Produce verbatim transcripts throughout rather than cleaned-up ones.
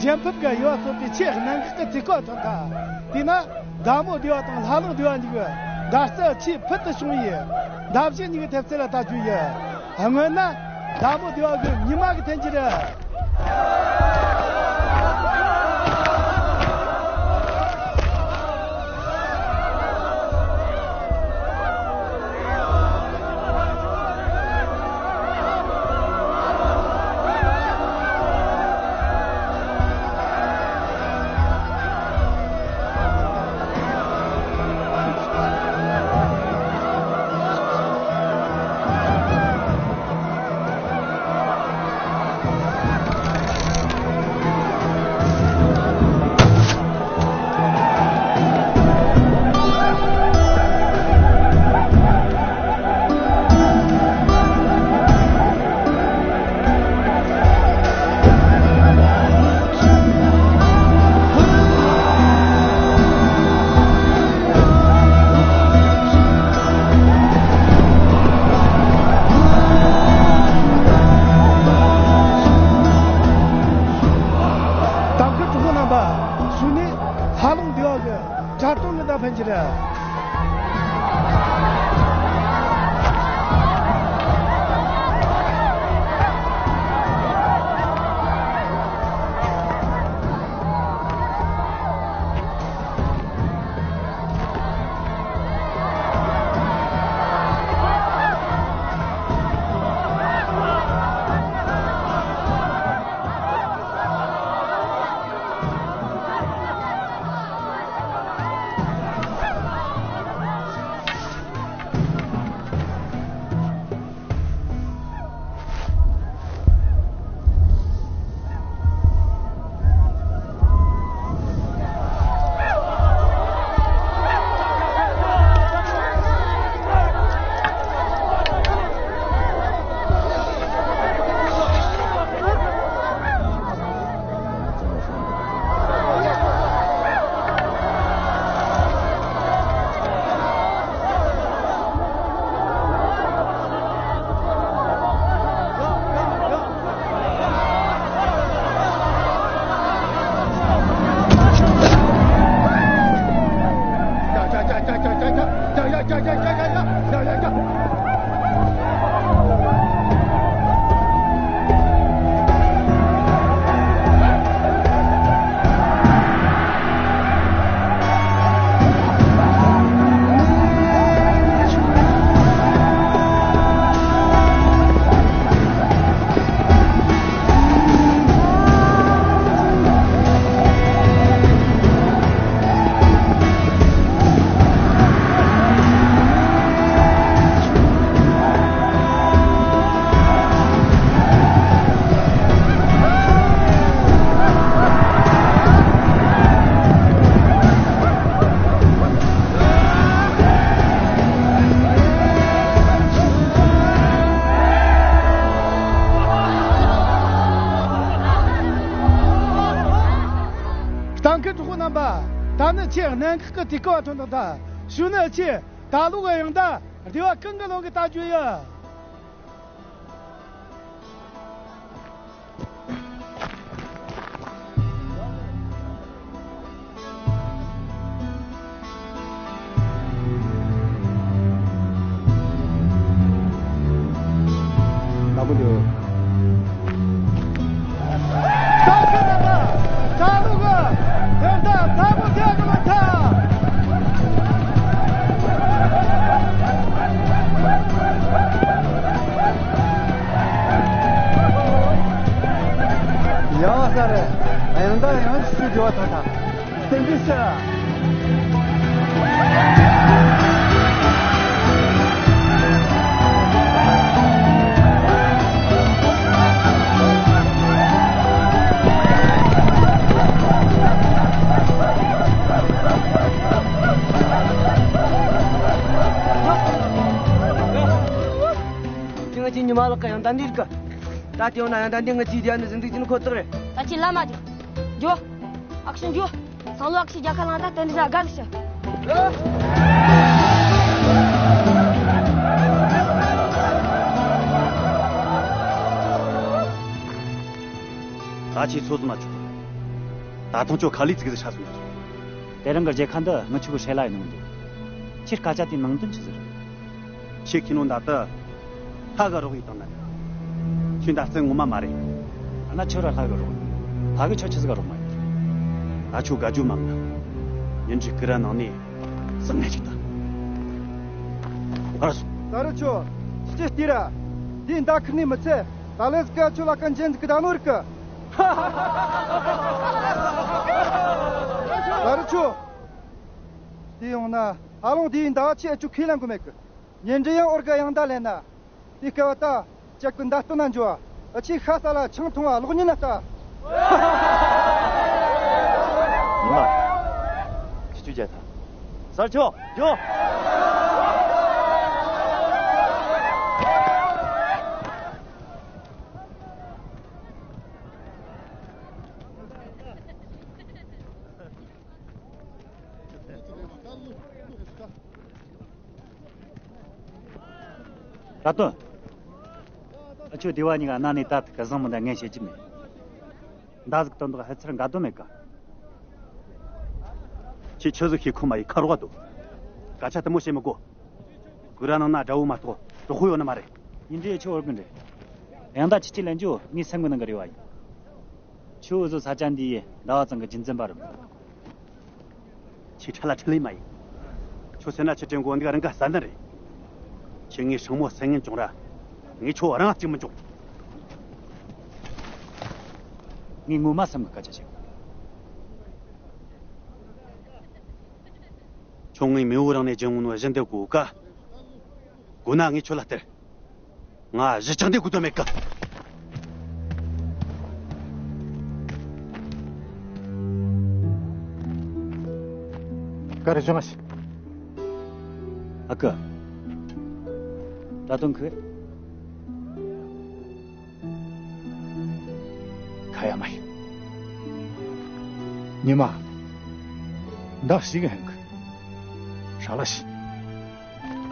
ཞིང་ཕུབ་ཀྱི་ཡུལ་བ་གསོ་བའི་ཆེས་གནད་འགག་གི་དུས་སྐབས་ཐོན་ཐལ། དེས་ན་མདའ་མོ་སྡེ་བ་དང་ལྷ་ལུང་སྡེ་བ་གཉིས་ཀྱི་མདའ་རྩལ་ཆེས་ཕུལ་དུ་བྱུང་བའི་མདའ་བཞི་གཉིས་ཀྱི་ཐེབས་རྩལ་ལ་ལྟ་རྒྱུ་ཡིན། སྔོན་ན་མདའ་མོ་སྡེ་བ་གི་ཉི་མ་གི་འཐེན་གྱི་རེད། གཏམ་མཁན་གྲོགས་པོ་རྣམ་པ། གཞུག་ནས་ལྷ་ལུང་སྡེ་བ་གི་གྲྭ་སྟོན་གྱི་མདའ་འཕེན་གྱི་རེད། གཏམ་མཁན་གྲོགས་པོ་རྣམ་པ། ད་ནི་ཆེས་གནད་འགག་གི་དུས་སྐབས་ཐོན་དང་ད། གཞུག་ནས་ཆེས་ད་ལོ་གི་ཡང་ད་སྡེ་བ་གང་གི་ལོ་གི་ལྟ་རྒྱུ་ཡ། ལ་མོ་དེ། ཡང་ས་རེད། ཡང་ད་ཡང་ཤུ་ཇོ་ཐ་ཐ། བསྟན་འཛིན་ཤ། ང་ཚོའི་ཉི་མ་ལགས་ཀྱི་ཡང་ད་འདི་རིག་གི། ད་དེ་ཡོང་ན་ཡང་ད་འདི་ང་ཚོའི་དེ་ནི་ཟིན་འདུག་ཅི་ནི་ཁོ་ཐག་རེད། ད་ཁྱེད་ལམ་མ་འཇོག་འཇོག་ཨ་ཁུ་ཤི་འཇོག་སང་ལོ་ཨ་ཁུ་ཤི་རྒྱལ་ཁ་ལང་ད་དོན་འདི་ན་དགའ་རུ་ཤི། ད་ཁྱེད་ཚོ་ཙམ་མ་བྱུང་། ད་དུང་ཁྱོད་ཁ་ལས་ཙིག་ཟིག་ཧྲ་སོང་ཡོད། དེ་རིང་གི་མཇལ་ཁ་འདི་ངི་ཆོ་གི་ཧྲེ་ལ་ཡིན་ནོ་འདུག་ཁྱེད་སྐད་ཆ་དེའི་ནང་དོན་ཆི་ཟིག་རེད། ཁྱེད་ཁྱི་ནོ་འདའ་ད་ལྷ་ག་རོགས་ཡིན་དང་ན་ཁྱོད་འདའ་རྩེ་ངོ་མ་མ་རེད། ཨ་ན་ཁྱོད་ར་ལྷ་ག་རོགས་ཡིན། ལྷ་གི་ཁྱོད་ཆི་ཟིག་ག་རོགས་མ་ཡིན། ད་ཁྱོད་དགའ་རྒྱུ་མ་མ་ཉིན་འདྲི་ཀི་ར་ནང་ནས་བཟང་ངན་ཅིག་ད། ཨར་སོ། ད་རུ་ཆོ་ཅི་ཅི་སྟེ་ར་འདི་འདའ་ཁི་ནི་མི་ཚེ་ད་ལེ་ཟིག་ག་ཆོ་ལ་ཀ་འཇན་ཟིག་གི་ད་ནོ་རིག་གི། ད་རུ་ཆོ། དེ་ཡོང་ན་ཧ་ལོང་དེའི་མདའ་ཆེ་ཨ་ཅུ་ཁས་ལེན་གོ་མེད་གི། ཉིན་འདྲི་ཡང་འོར་ག་ཡང་མདའ་ལེན་ན། དེ་སྐབས་ད་ཅག་གི་མདའ་སྟོན་ན་འཇོ་ཨ་ཅི་ཤ་ས་ལ་ཆང་འཐུང་བ་ལོག་ཉིན་ན་ལྟ། ཉི་མ། ཁྱི་ཆུ་རྒྱལ་ཐ། གསར་ཆོ་འཇོ། ད་དོན། ཨ་ཆོ་དེ་བ་གཉིས་ཀ་གནའ་ནས་ད་ཐུག་ག་བཟང་མི་འདྲ་ངས་བཤད་ཀྱི་མེད། མདའ་ཟིག་སྟོན་དོག་ཧེ་ཚར་འགའ་དོན་མེད་ཀ། ཁྱེད་ཆོས་ཟིག་ཤེས་ཁོ་མ་ཡི་ཁ་རོག་དོ། སྐད་ཆ་དེ་མོ་བཤད་མི་དགོ། གུ་ར་ནང་ན་དགྲ་བོ་མ་གཏོགས་གྲོགས་པོ་ཡོད་ནི་མ་རེད། ཡིན་འདྲེ་ཆོ་བར་གི་འདྲེ། ཡང་ད་ཁྱི་ཁྱི་ལན་ཅོ་ངའི་སེམས་གི་ནང་གི་རེ་བ་ཡིན། ཆུ་བོ་བཟོ་ས་ཆ་འདི་ཡི་ཟླ་བ་ཚང་གི་རྒྱུན་འཛིན་པ་རེད། ཁྱེད་ཁྲ་ལ་ཁྲི་ལེ་མ་ཡིན། ཁྱོད་སེ་ན་ཁྱི་ཁྲི་མགོ་འདི་ག་རང་ག་ས་འདི་རེད། ཁྱེད་ངའི་སྲིང་མོ་སེང་ངན་བྱུང་ར། ངས་ཁྱོད་རང་གཅིག་མི་འཇོག་ངས་ངོ་མ་སེམས་གི་སྐད་ཆ་བཤད། ཁྱོད་ངའི་མེས་པོ་རང་ནས་སྦྱིན་ངོ་ནོ་བཞིན་དུ་གོ་ཀ། གོ་ན་ངས་ཁྱོད་ལ་སྟེར། ང་གཞི་ཆགས་འདི་དགོས་དོན་མེད་ཀི། ག་རེ་བྱུང་ཨ་ཤི། ཨ་ཀི། ད་དུང་ཁི། ཁ་ཡ་མ་ཡིན། ཉི་མ། འདག་ཞིག་ཧན་གི། ཧྲ་ལ་ཤི།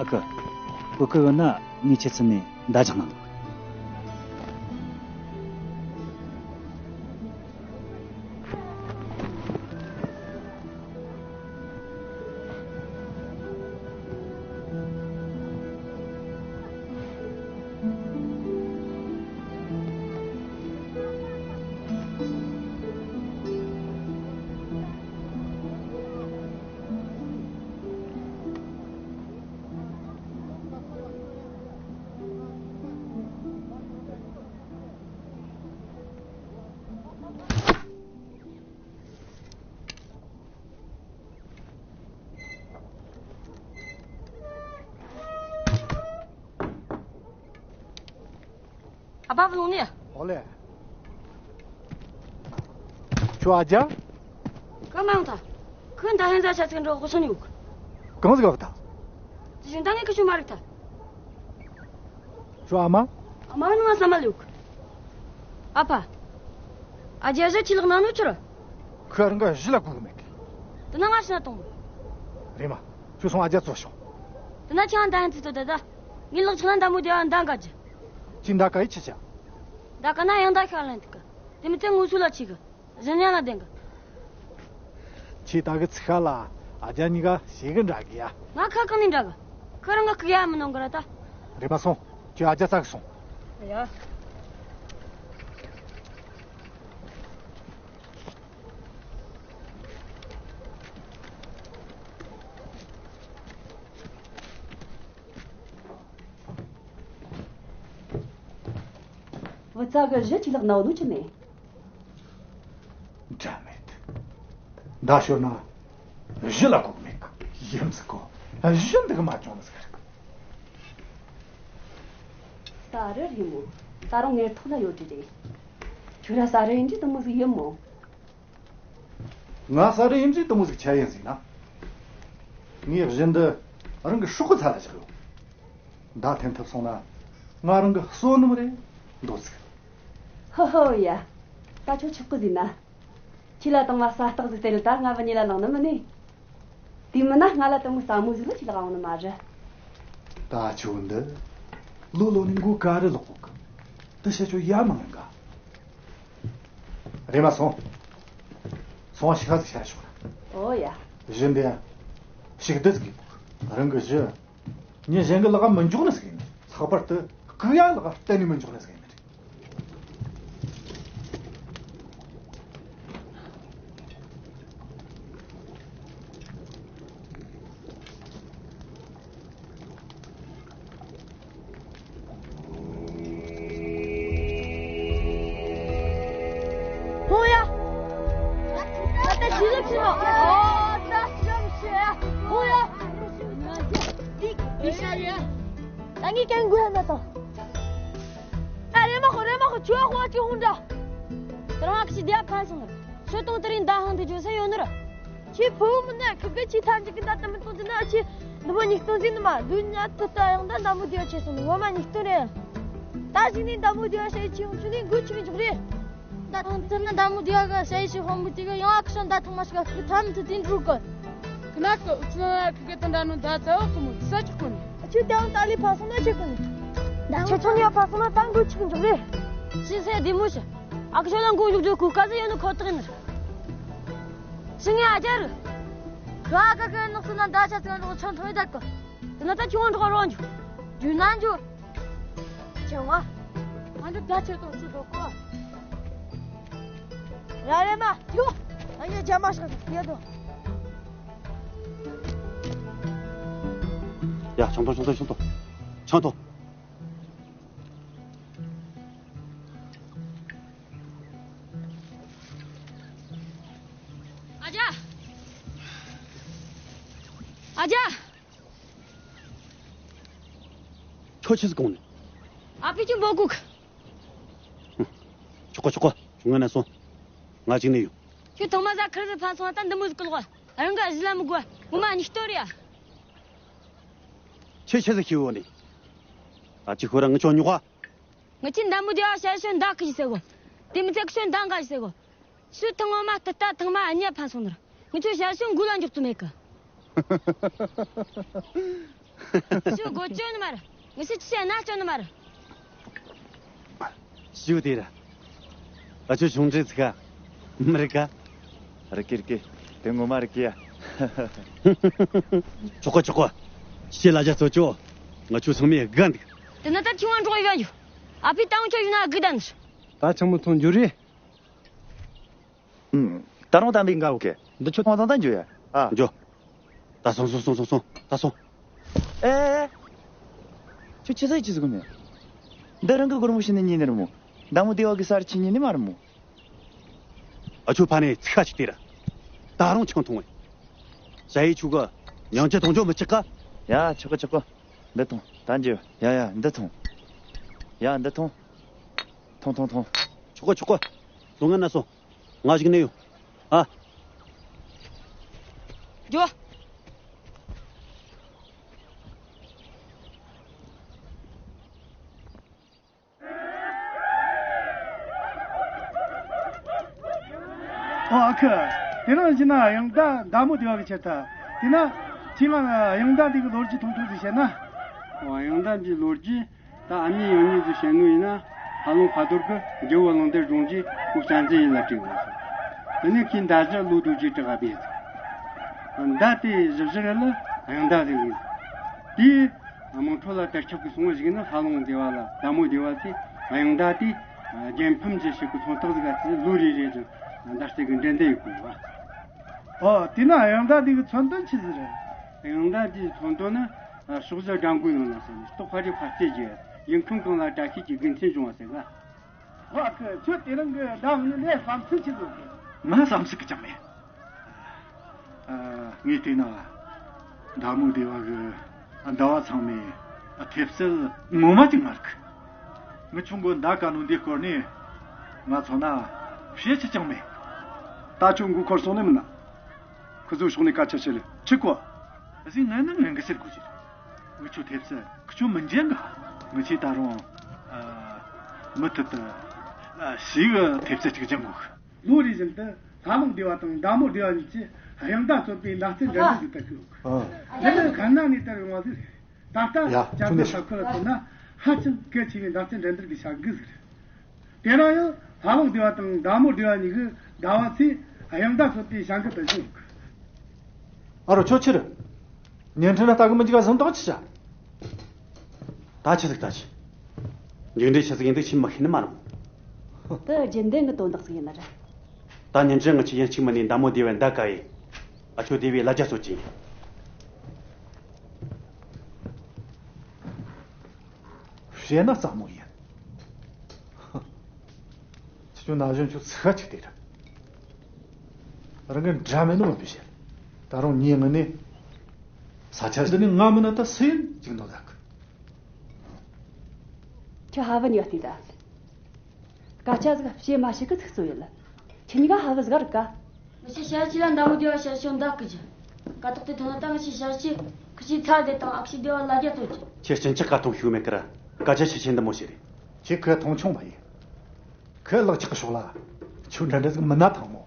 ཨ་ཀི། གོ་ཀི་ཡོད་ན་ངས་ཁྱེད་ཚུན་ནས་མདའ་རྒྱག་ན་འདུག་ཨ་ཕ་བུ་ལོང་ནི། ཨོ་ལེ། ཁྱོད་ཨ་ཅག་གང་མང་ཐ། ཁོས་ད་ཧན་ཟ་ཆ་ཚིག་འགྲོ་ཧོ་སོན་ཡོད། གང་ཟིག་ག་ད། ཅི་བཞིན་ད་ངས་ཁི་ཆུ་མ་རིག་ཐ། ཁྱོད་ཨ་མ། ཨ་མ་ནི་ང་ས་མ་ལུག་ཨ་ཕ། ཨ་ཅག་ཟ་ཆི་ལག་ན་ནོ་ཆུ་ར། ཁོས་རང་ག་ཞི་ལ་གུག་མེད་གི། དེ་ན་ང་ཤི་ན་གཏོང་། རེ་མ། ཁྱོད་སོང་ཨ་ཅག་ཚོ་ཤོག་དེ་ན་ཁྱང་ད་ཧན་ཚིག་ཏོ་ད་ད། ངའི་ལག་ཆ་ན་འདམ་མོ་དེ་བ་འདང་ག་ཅི། ཅི་འདའ་ག་ཡི་ཆི་ཆ། འདའ་ག་ན་ཡང་འདའ་ཤ་ལན་ཐུག་གི། དེ་མི་ཚེ་ངུ་སུ་ལ་ཆི་གི། གཞན་ཡང་ལ་བདེན་གི། ཁྱེད་ད་གི་ཚིག་ཁ་ལ་ཨ་ཅག་གཉིས་ཀ་ཞེ་གི་འདྲ་གི་ཡ། ང་ཁ་གང་ནས་འདྲ་གི། ཁོ་རང་གི་ཁུག་ཡ་མི་ནོང་གི་ར་ད། རེ་མ་སོང་། ཁྱོད་ཨ་ཅག་ཚ་གི་སོང་། ཡ། བུ་ཚ་གི་གཞི་ཆི་ལག་ནའོ་ནུ་ཆི་མེད། འདྲ་མེད། མདའ་ཤོར་ན་གཞི་ལ་གོག་མེད་གི། ཡིན་ཟིག་གོ། གཞི་འདི་གི་མ་བྱུང་ཟིག་རེད། ས་རི་རེད་མོ། ད་རུང་ངའི་ཐོག་ན་ཡོད་དེ་རེད། ཁྱོད་ར་ས་རི་ཡིན་གྱི་དུ་མོ་ཟིག་ཡིན་མོ། ང་ས་རི་ཡིན་གྱི་དུ་མོ་ཟིག་ཆ་ཡིན་ཟིག་ན། ངས་གཞི་འདི་རང་གི་སྲོག་གི་ཚ་ལ་བཞག་ཡོད། མདའ་འཐེན་ཐུབ་སོང་ན་ང་རང་གི་བསོད་ནམས་རེད་འདོད་ཟིག་ཧོ་ཧོ་ཡ། ད་ཁྱོད་ཆོག་གི་ཟིན་ན། ཁྱི་ལ་བཏང་བ་ས་སྟག་ཟིག་སྟེར་ད་ང་བུ་གཉིས་ལ་ལང་ནི་མིན་ནི། དེ་མིན་ན་ང་ལ་དུ་མོ་ས་མོ་ཟིག་ལ་ཁྱི་ལ་འོང་ནི་མ་རེད། ད་ཁྱོད་འདི་ལོ་ལོ་ནི་མགོ་ག་རེ་ལོག་གོ་གི། དེ་བཤད་ཁྱོད་ཡ་མང་ཡིན་ག་རེ་མ་སོང་། ཏོང་ཞིག་ཧ་ཟིག་བྱ་ཆོག་ར། ཨོ་ཡ། གཞི་འདི་ཡང་ཞིག་བསྡུ་ཟིག་གི་རང་གི་གཞི། ཉི་གཞན་གི་ལག་མི་འཇོག་ནི་ཟིག་ཡིན། ལྷག་པར་དུ་སྐུ་ཡ་ལག་གཏན་ནས་མི་འཇོག་ནི་ཟིག་ཡིན། ཧོ་ཡ། ད་ལྟ་ཇི་ལ་ཕྱིན་ནོ། ཨོ་ད་ཤམ་ཤེ། ཧོ་ཡ། འདི་འདི་ཤ་ཡ། ད་ངས་ཀྱང་དགོས་ན་དང་། ད་རེ་མ་ཧོ་རེ་མ་ཧོ་ཆུ་ཧོ་ཅི་ཧོང་འདྲ། ད་རང་ཨ་ཁུ་ཞིག་བསྡད་ཕན་སོང་ནི། ཤོད་དང་དེ་རིང་ཟླ་ཧང་དུ་འཇོག་ས་ཡོད་ནི་ར། ཁྱེད་ཕུ་བོ་མིན་ན་ཁི་གེ་ཁྱེད་ཐམས་ཅད་ཀྱི་ད་ལྟ་མི་གཏོང་དུས་ན་ཁྱེད་འདི་མོ་ཉིས་སྟོང་ཟིན་ནི་མ་ལུས་ཉ་ཏུ་ལྟ་ཡང་ད་མདའ་མོ་བདེ་བ་ཆེ་སོང་ནི་ངོ་མ་ཉིས་སྟོང་རེད། ད་གཞི་ནས་མདའ་མོ་བདེ་བ་ཞ་ཡི་ཆེ་ཡོང་ཆུ་ནས་འགུལ་ཆུ་གི་འཇོག་རེད། ད་ཐང་ཚུར་ན་མདའ་མོ་བདེ་བ་ག་ཞ་ཡི་ཞིག་ཧོན་པོ་དེ་གི་ཡང་ཨ་ཁུ་ཤོ་མདའ་ཐང་མ་ཞིག་ག་ཁི་ཐམ་ཚུ་དེ་འགྲུལ་གི། ཁི་ན་ཁི་ཚོ་ན་ཁི་གེ་ད་འདྲ་ནོ་མདའ་ཚ་བོ་གི་མོ་ས་ཆོག་གོ་ནི། ཁྱོད་དེའང་ཏཱ་ལི་ཕ་སོང་ན་ཆོག་གོ་ནི། ཁྱེད་ཚོ་ནི་ཡང་ཕ་སོང་ན་ད་འགུལ་ཆུ་གི་འཇོག་རེད། ཤི་སེ་བདེ་མོ་ཤི། ཨ་ཁུ་ཤོ་ལ་མགོ་གཡུག་རྒྱུ་གོ་སྐབས་ཡོད་ནི་ཁོ་ཐག་ཡིན། ཤི་ངས་ཨ་ཅར། ཁོ་ཨ་ཀ་ཀའི་ནགས་སུ་ན་མདའ་ཆ་ཚང་རོགས་ཆང་འཐུང་ཡི་དག་གི། དེ་ན་ད་ཁྱོད་འགྲོ་རོགས་འཇུ། རྒྱུ་ན་འཇུ། ཆང་བ། ང་འདི་མདའ་ཆེ་དང་ཆུ་ལོག་གོ། ར་རེ་མ་ཡོ། ཨ་ཡེ་རྒྱ་མ་ཤག་ཡེ་དོ། ཡ་ཆང་འཐུང་ཆང་འཐུང་ཆང་འཐུང་། ཆང་འཐུང་། ཨ་ཅག་ཨ་ཅག་ཁྱོད་ཆི་ཟིག་གོང་ནས། ཨ་ཕི་ཁྱོད་འབོད་གུག་ཆོག་གོ་ཆོག་གོ་ཁྱོད་ང་ན་སོང་། ང་གཅིག་ནས་ཡོང་། ཁྱོད་ཐོག་མ་ཟ་ཁར་ཟི་ཕན་སོང་ད་འདི་མོ་ཟིག་གི་ལོག་རང་ག་གཞི་ལ་མི་དགོས་ངོ་མ་ཉིས་སྟོར་ཡ། ཁྱེད་ཆི་ཟིག་ཤི་བོ་ནས། ཨ་ཅི་ཁོ་རང་ངི་ཆོ་ཉོག་ག་ངི་ཆི་འདམ་བུ་དེ་བ་ཞལ་ཤོན་མདའ་ཁི་ཞིག་ཟེར་གོ། དེ་མི་ཚད་ཤོན་མདའ་འགའ་ཞིག་ཟེར་གོ། ཤུ་ཐང་ངོ་མ་ཏི་ཏ་ཐང་མ་ཨ་ཉ་ཕན་སོང་ནར། ངི་ཆོ་ཞལ་ཤོན་འགུལ་ལ་འཇོག་ཏུ་མེད་གི། ཤུ་གོ་ཅོ་ནི་མར། ངི་ཤུ་ཅི་ཤ་ན་ཅོ་ནི་མར། ཞུ་དེ་ར། ཨ་ཆོ་ཆུང་འདྲེ་ཚིག་ག་མི་རིག་ག་རི་ཀེ་རི་ཀེ། དེ་ངོ་མ་རི་ཀེ་ཡ། ཆོག་གོ་ཆོག་གོ་ཤེ་ལ་ཇ་ཚོ་ཅོ། ང་ཆོ་ཚང་མས་དགའ་འདུག་དེ་ན་ད་ཁྱོད་འགྲོ་ཡོད་ཡོད། ཨ་ཕའི་ཏང་ཆོ་ཡིན་ན་དགུ་ལྡན། ད་ཆང་མི་ཐོང་འགྱུར་རེད། ད་རུང་དམ་པའི་འགའ་འོ་ཀེ། འདི་ཁྱོད་ཐོང་ཐང་ད་འགྱོ་ཡ། ཨ། འགྱོ། ད་སོང་སོང་སོང་སོང་སོང་ད་སོང་། ཨེ། ཁྱོད་ཆི་ཟིག་ཆི་ཟིག་གོ་མེད། འདི་རང་གི་སྒོར་མོ་ཤི་ནི་ཉིན་ནི་ར་མོ། མདའ་མོ་དེ་བ་གི་སར་ཆི་ཉིན་ནི་མ་ར་མོ། ཨ་ཆོ་ཕ་ནས་ཚིག་ཁ་ཅིག་དེ་ར། ད་རུང་ཆང་འཐུང་བས། ཞ་ཡི་ཆུ་ག་མྱང་ཆ་འཐུང་ཆོག་མི་ཆག་ག་ཡ་ཆོག་ག་ཆོག་ག་འདི་འཐུང་ད་འགྱོ། ཡ་ཡ་འདི་འཐུང་། ཡ་འདི་འཐུང་། འཐུང་འཐུང་འཐུང་། ཆོག་ག་ཆོག་ག་དོན་ངན་ན་སོང་། ང་ཞིག་ནས་ཡོང་། ཨ། འགྱོ། ཨོ་ཨ་ཁུ། དེ་རིང་བྱས་ན་གཡང་མདའ་མདའ་མོ་བདེ་བ་གི་ཆེད་དུ། དེ་ན་ཁྱེད་ང་གཡང་མདའ་འདི་གི་ལོ་རྒྱུས་ཐུང་ཐུང་ཞིག་བཤད་ན། ཨོ་གཡང་མདའ་འདིའི་ལོ་རྒྱུས། ད་ཨ་མྱེས་ཡང་མྱེས་ཚོས་བཤད་ནོ་ཡིན་ན། ཧ་ལུང་ཁ་རྡོར་གི་རྒྱལ་བོ་གླང་དར་སྒྲུང་རྗེས་ཁོ་གཅན་གཟན་ཡིན་ལ་བྲིས་ཡོད་ཟེར། དེ་ནས་ཁོས་མདའ་རྒྱག་ལོ་དུ་རྒྱུའི་བྲག་ག་བེད་ཟེར། མདའ་དེ་བཞི་བཞི་རེ་ལ་གཡང་མདའ་ཟེར་གི་ཟེར། དེས་དམངས་ཁྲོད་ལ་དར་ཁྱབ་ཀྱི་སོང་བ་ཞིག་ན། ཧ་ལུང་སྡེ་བ་ལ་མདའ་མོ་སྡེ་བ་དེ་གཡང་མདའ་དེ་རྒྱལ་ཕམ་གྱི་ཞིག་གི་མཚོན་རྟགས་ཟིག་ག་ཚིག་ལོ་རེ་རེ་བཞིན་མདའ་རྩེད་གི་འགྲན་བསྡུར་ཡོད་གི་ཡོད་པ། ཨོ་དེ་ན་གཡང་མདའ་དེ་གི་མཚོན་དོན་ཆི་ཟིག་རེད། གཡང་མདའ་དེའི་མཚོན་དོན་ནི། ཕྱོགས་བཞི་དགྲ་མགོའི་ནང་ན་སོང་ནས་སྟོབས་ཕ་རི་ཕ་རྩེ་རྒྱུ། ཡུལ་ཁམས་གང་ལ་དགྲ་ཤེད་ཀྱི་དགེ་མཚན་འབྱུང་བ་ཟེར་ག་ཨ་ཁུ། ཁྱོད་དེ་རིང་གི་མདའ་ནི་ལས་བསམ་ཚུལ་ཆི་ཟིག་གི་ང་བསམ་ཚུལ་གི་ཅང་མེད། ཨ། ངས་བལྟས་ན། མདའ་མོ་སྡེ་བ་གི་མདའ་བ་ཚང་མས་ཐེབས་རྩལ་ངོ་མ་ཅིག་མ་རིག་ངི་ཆུང་གོ་མདའ་ག་ནོ་འདི་སྐོར་ནས་ང་ཚོ་ན་བཤད་ཆི་ཅང་མེད། ད་ཁྱོད་མགོ་འཁོར་སོང་ནི་མིན་ན། ཁུ་ཚོ་ཕྱོགས་ནས་སྐད་ཆ་བཤད་ལེ་ཆི་གོ། ཨ་ཟིག་ངན་ན་ངན་གི་ཟེར་དགོས་ཀྱི། ངི་ཆོ་ཐེབས་སི་ཁི་ཆོ་མི་འཇན་ག་ངི་ཆོས་ད་རུང་། ཨ། མུ་མཐུད་དུ། ཨ། ཞིག་ཐེབས་སི་ཅིག་འཇན་དགོས། ལོ་རེ་བཞིན་དུ་ཧ་ལུང་སྡེ་བ་དང་མདའ་མོ་སྡེ་བ་གཉིས་ཀྱིས་གཡང་མདའ་གཙོས་པའི་མདའ་རྩེད་འགྲན་བསྡུར་ཞིག་ཏུ་བསྐོས། ཨ། དེ་ནི་ག་ན་ནས་དར་ཡོང་བ་ཟིག་རེད། ད་ལྟ་ཡ་བཅའ་ཁྲིམས་ས་ཁུལ་ལ་མཚོན་ན་ཧ་ཅང་གལ་ཆེ་བའི་མདའ་རྩེད་འགྲན་བསྡུར་གྱི་བྱ་འགུལ་ཟིག་རེད། དེ་རིང་ཡང་ཧ་ལུང་སྡེ་བ་དང་མདའ་མོ་སྡེ་བ་གཉིས་ཀྱི་ཟླ་བ་ཚེས་ དབྱངས་རྟ་ཚོ་དེའི་བྱ་འགུལ་དུ་བྱུང་། ཨ་རོ་ཁྱོད་ཕྱིར། ཉན་ཁྲི་ན་ལྟ་གི་མི་འཇིག་ག་བཟང་དང་ཅི་བྱ། ད་ཆི་ཟིག་ད་ཆི། མཇུག་འབྲས་ཆི་ཟིག་ཡིན་འདུག་ཆི་མི་ཤེས་ནི་མ་རུང་། དེ་རྒྱུན་ལྡན་གྱི་དོན་དག་ཟིག་ཡིན་ནི་རེད། ད་ཉིན་རྒྱུན་ང་ཆི་ཡན་གཅིག་མ་ནས་མདའ་མོ་སྡེ་བའི་མདའ་ག་ཡེ། ཨ་ཁྱོད་སྡེ་བའི་ལ་རྒྱ་གསོད་ཀྱིན། བཤད་ན་སླ་མོ་ཡིན། ཁྱེད་ཆོ་ན་གཞོན་ཆོ་ཚིག་ཁ་ཅིག་དེ་ར། རང་གི་འདྲ་མིན་ནོ་མི་བཤད། ད་རུང་ཉིན་ངི་ནས། ས་ཆ་འདི་ནས་ང་མིན་ན་ད་སུ་ཡིན་ཅིག་ནོ་ད་གི། ཁྱོད་ཧ་བན་ཡོད་དེ་ད། སྐད་ཆ་ཟིག་བཤད་མ་ཤེས་གི་ཚིག་ཚོ་ཡོད། ཁྱེད་གཉིས་ཀ་ཧ་བ་ཟིག་རིག་ག། ང་ཆེ་ཤ་ཆི་ལ་མདའ་མོ་རྒྱབ་བ་ཤ་ཤོ་མདའ་ཀི་ཅི། ཀ་ཏོག་དེ་ཐོན་ན་ད་ང་ཆེ་ཤ་ཆི་ཁི་ཆི་ཚ་དེ་དང་ཨ་ཁི་ཆི་སྡེ་བ་ལ་རྒྱ་ཐོན་ཅི། ཁྱེད་སྤྱིན་ཆག་ག་ཐོང་ཤུགས་མེད་ཀི་ར། སྐད་ཆ་ཤི་ཆེན་འདི་མོ་ཤི་རེད། ཁྱེད་ཁོས་མཐོང་ཆུང་མ་ཡིན། ཁོས་ལག་ཆག་གི་ཤོག་ལ། ཁྱོད་འདྲ་འདྲ་ཟིག་མིན་ན་ཐང་མོ།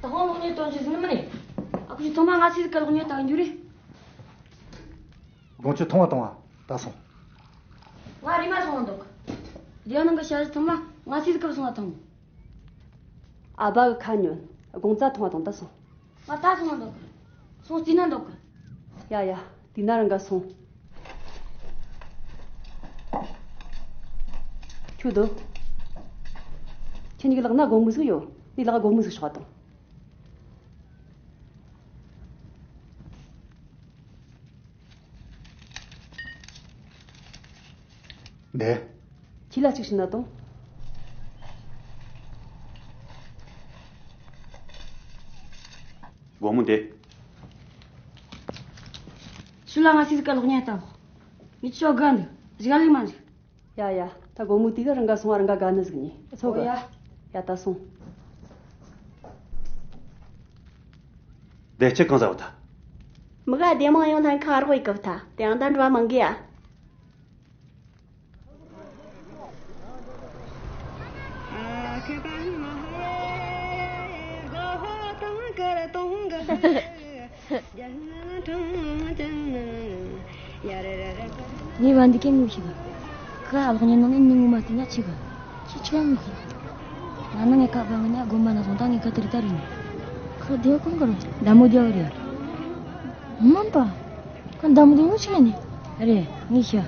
ད་ཧོང་ལོག་ཉེ་དོན་ཅི་ཟིན་མི་ནི། ཨ་ཁུ་ཆི་ཐོག་མ་ང་ཚོའི་སྐད་ལོག་ཉེ་བཏང་རྒྱུ་རེད། དགོང་ཆུ་ཐུང་བ་བཏང་བ་ད་སོང་། ང་རེ་མ་སོང་བ་འདུག་རྒྱ་ནང་གི་ཤ་རི་ཐོག་མ་ང་ཚོའི་སྐད་སོང་བ་དང་། ཨ་ཕ་གི་ཁ་ཉོན། དགོང་རྩ་ཐུང་བ་དང་ད་སོང་། ང་ད་སོང་བ་འདུག་སོང་རྩིས་ན་འདུག་ཡ་ཡ། དེ་ན་རང་ག་སོང་། ཁྱོད་དོ། ཁྱེད་གཉིས་ཀྱི་ལག་ན་སྒོར་མོ་ཟིག་ཡོད། འདི་ལག་སྒོར་མོ་ཟིག་ཤོག་དང་། འདི། ཁྱི་ལ་གཅིག་ཤི་ན་དང་། སྒོར་མོ་འདི། ཤི་ལ་ང་སི་ཟི་ཀ་ལོག་ཉན་དང་། མི་ཆོ་ག་འདི། གཞིག་ལི་མ་འཇིག་ཡ་ཡ། ད་སྒོར་མོ་དེ་ག་རང་ག་སོང་བ་རང་ག་ག་ནི་ཟིག་ཉེ་ཚོ་ག་ཡ། ཡ་ད་སོང་། དེ་ཅི་གང་ཟ་བ་ད། མི་ག་སྡེ་མང་ཡོང་ཐང་ཁ་རོག་ཡི་གི་བ་ད་དེ་ཡང་ད་འགྲོ་བ་མང་གི་ཡ། ངའི་བ་འདི་སྐད་ངོ་ཤེས་གི། ཁ་གློག་བརྙན་ནང་ནས་ནི་ངོ་མ་བལྟས་ན་ཆི་གི། ཁྱི་ཆོས་ངོ་ཤེས། ང་ནི་ངའི་ཁ་བ་ངི་ན་དགོན་པ་ན་སོང་ད་ངའི་ཁ་དེ་རི་ད་རི་ནི། ཁ་དེ་གང་གི་རེད། མདའ་མོ་རྒྱག་རེད། མམ་པ། ཁ་མདའ་མོ་དེ་ངོ་ཆི་ནི། རེད་ངས་ཤི།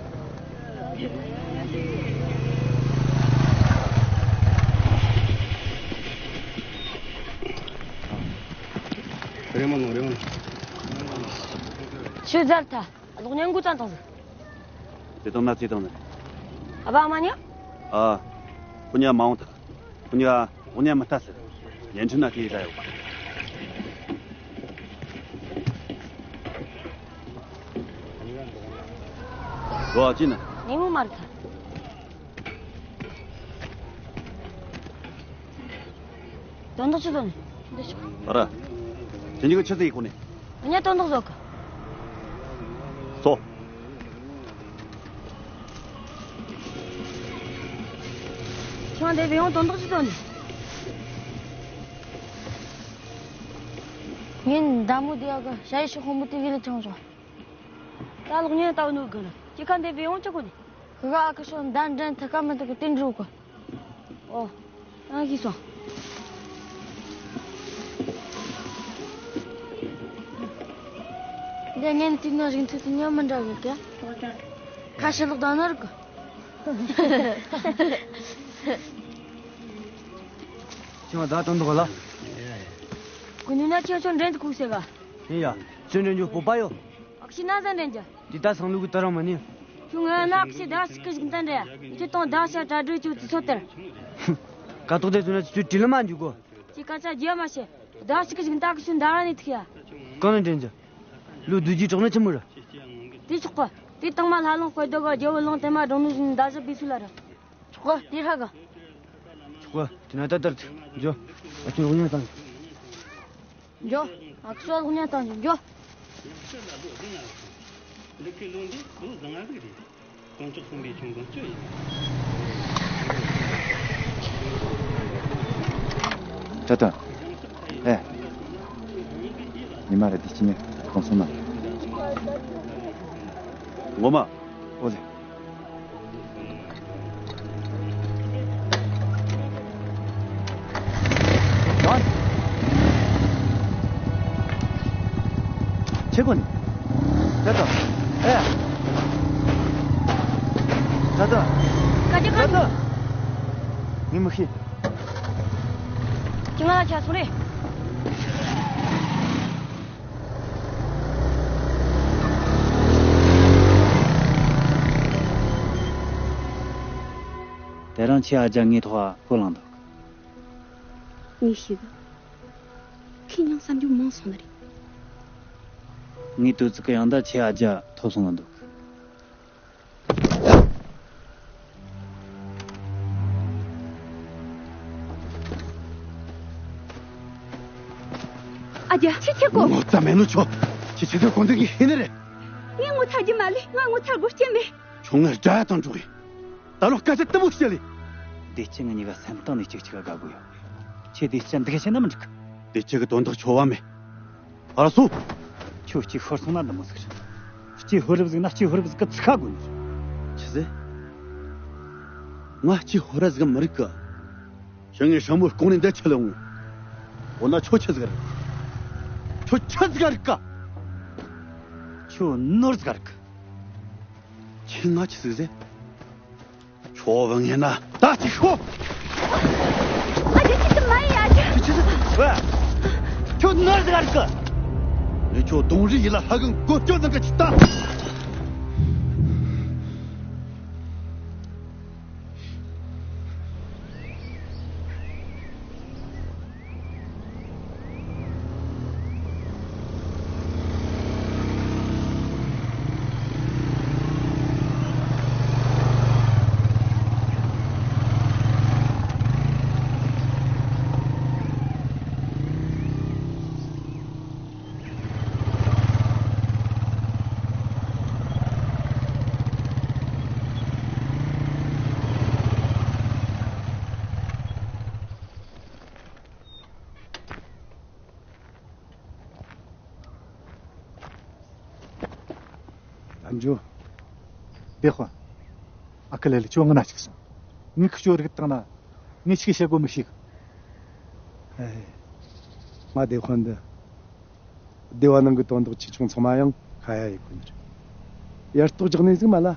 རེ་མ་ནོ་རེ་མ་ནོ། ཆུ་ཛར་ཐ། གློག་བརྙན་འགོ་བརྩམས་བཏང་ཟིག་དེ་དང་ན་ཚེ་དང་ནི། ཨ་བ་ཨ་མ་ཉ། ཨ། ཁོ་ཉ་མ་འོང་ཐག་ཁོ་ཉ་གློག་བརྙན་མི་ལྟ་ཟེར། བརྙན་འཕྲིན་ན་ཁེ་ཡི་ད་ཡོད་པ། རོ་ཨ་ཅི་ན། ནི་མོ་མ་རེད་ཐ། དོན་དག་ཆི་ཟིག་ནི། འདི་ཤོག་ཨ་ར། ཁྱེད་གཉིས་ཀྱི་ཆི་ཟིག་ཡིན་ཁོ་ནི། ངས་དོན་དག་ཟོག་གི་སོ། ཁྱོད་འདི་བས་ཡང་དོན་དག་ཆི་ཟིག་ནི། ངས་མདའ་མོ་དེ་ཡག་གི་ཞ་ཡི་ཤོག་དཔོན་པོ་དེ་བས་ལ་ཆང་བྱུང་། ད་གློག་བརྙན་ལྟ་བུ་ནོར་གི་ལ་ཁྱེད་ཀ་འདི་བས་ཡང་ཆི་གོ་ནི། ཁི་ག་ཨ་ཁུ་ཤོ་མདའ་འདྲེན་ཐུག་ག་མི་ཐུག་གི་དེ་འགྲོ་གི་ཨོ། ང་གིས་སོང་། འདི་ངན་དུས་ན་རིང་ཐུག་དུས་ཉམས་མི་འདྲ་གི་ཀ་ཁ་ཕྱི་ལོག་དང་ནར་གི་ཁྱོད་ད་དོན་དག་ལ། ཀུ་ནུ་ན་ཁྱོད་ཚོ་འདྲེན་དུ་ཁུག་ཟེར་ག་ཡིན་ཡ། ཚོན་འདྲེན་རྒྱུ་སྤོབས་པ་ཡོད། ཨག་ཤི་ན་ཟ་འདྲེན་རྒྱུ། དེ་ད་སང་ལུག་གི་ད་རང་མ་ནི། ཁྱོད་ང་ན་ཨག་ཤི་ད་ཤི་ཀི་ཞིག་འདྲེན་རེད། ཁྱོད་དང་ད་ཤ་གྲ་སྒྲིག་ཆུ་དུ་ཚོད་དར། ཀ་ཏོག་དེ་ཚོ་ན་ཚུར་དྲི་ལ་མ་འཇུག་གོ་ཅི་ཀ་ཆ་རྒྱ་མ་བྱེད། ད་ཤི་ཀི་ཞིག་ད་ཀི་ཤུན་ད་ར་ནི་ཐུག་ཡ། གང་ནས་འདྲེན་རྒྱུ། ལུག་བདུད་རྒྱུད་གྲོགས་ནི་ཆི་མོ་ར། དེ་ཆོག་པ། དེ་དང་མ་ལྷ་ལུང་དཔལ་རྡོ་ག་རྒྱལ་བོ་ལུང་དེ་མ་འགྲོ་ནུ་བཞིན་ད་ཞི་བི་སུ་ལ་ར། ཆོག་པ། དེ་ཧྲ་ག་ཆོག་པ། དེ་ན་ད་ལྟར་འཇོ། ཨ་ཆུ་ལོག་ཉན་དང་། འཇོ། ཨ་ཁུ་ཤོ་ལོག་ཉན་དང་འཇོ། འཇོ། ཡང་ཕྱི་ལ་ལོ་བདུན་ལ་སོང་། འདི་ཁའི་ལོ་འདི་ལོ་བཟང་ང་ཟིག་རེད། དཀོན་མཆོག་གསུམ་པའི་ཆུང་དང་བཅུ་ཡིན། ད་ད། ཨེ། ཉི་མ་རེ་འདི་ཅི་ཉེ་གོང་སོང་ན། ངོ་མ། ཨོ་ལེ། ཡོང་། ཆེ་གོ་ནི། ད་ད། ཨེ། ད་ད། ཀ་ཅི་ཀ། ད་ད། ངས་མི་ཤེས། ཁྱི་ང་ལ་ཆ་སོང་རེད། དེ་རིང་ཁྱེད་ཨ་ཅག་ངའི་ཐོག་ཕོ་ལངས་འདུག་ངས་ཤེས་གི། ཁྱེད་ཡང་བསམ་རྒྱུ་མང་སོང་ནི་རེད། ངའི་དུས་ཚིགས་ཀྱི་ཡང་ད་ཁྱེད་ཨ་ཅག་ཐོབ་སོང་ང་འདུག་ཨ་རྒྱ། ཁྱེད་ཁྱེད་གོ། ངོ་ཚ་མེད་ནོ་ཆོ། ཁྱེད་ཁྱེད་ཚོ་གོ་འདི་ངས་ཤེས་ནི་རེད། ངས་ངོ་ཚ་རྒྱུ་མ་ལས། ང་ངོ་ཚ་དགོས་རྐྱེན་མེད། ཁྱོད་ངའི་དགྲ་ཡ་དང་འགྲོགས་ཡིན། ད་ལོ་སྐད་ཆ་དུ་མོ་བཤད་ལེ། བདེ་སྐྱིད་ངི་གཉིས་ཀ་སེམས་གཏིང་ནས་གཅིག་གཅིག་ག་དགའ་གི་ཡོད། ཁྱེད་བདེ་སྐྱིད་འདི་ག་བྱས་ན་མི་འགྲིག་གི། བདེ་སྐྱིད་ཀྱི་དོན་དག་ཆོ་བ་མེད། ཨ་ར་སོ། ཁྱོད་གཅིག་ཤོར་སོང་ན་འདི་མོ་ཟིག་རེད། གཅིག་ཤོར་རབས་ཟིག་ན་གཅིག་ཤོར་རབས་ཟིག་གི་ཚིག་ཁ་དགོས་ནི་རེད། ཆི་ཟེ། ང་གཅིག་ཤོར་ར་ཟིག་མི་རིག་གི། ཁྱེད་ངའི་ཧྲ་མོ་ལྐོག་ནས་འདི་ཆི་ལ་འོང་། འོ་ན་ཁྱོད་ཆི་ཟིག་རེད། ཁྱོད་ཆི་ཟིག་རིག་ག། ཁྱོད་ནོར་ཟིག་རིག་གི། ཁྱེད་ང་ཆི་ཟིག་ཟེ། ཁྱོད་བུད་ངེས་ན་ད་ཅིག་ཤོག་ཨ་ཅེ་ཅི་ཙི་མ་ཡི་ཨ་ཅེ། ཁྱོད་ཆི་ཟིག་ཟེ། ཁྱོད་ནོར་ཟིག་རིག་གི། ངས་ཁྱོད་གདོང་རིས་ཡིད་ལ་ལྷ་གི་མགོ་སྐྱོ་ནང་གི་ཆི་ལྟ། ཨ་འཇུ། བདེ་དཔོན། ཨ་ཁུ་ལེ་ལེ་ཁྱོད་ངི་ན་ཅིག་སོང་། ངས་ཁི་ཁྱོད་རིག་བཏང་ན། ངས་ཆི་བཤད་དགོས་མི་ཤེས་གི། ཨེ། ང་བདེ་དཔོན་འདི། སྡེ་བ་ནང་གི་དོན་དག་ཆེ་ཆུང་ཚང་མ་ཡང་ཁ་ཡ་ཡི་གོ་ནི་རེད། ཡར་ལྟོགས་རྒྱག་ནས་ཟིག་མ་ལ།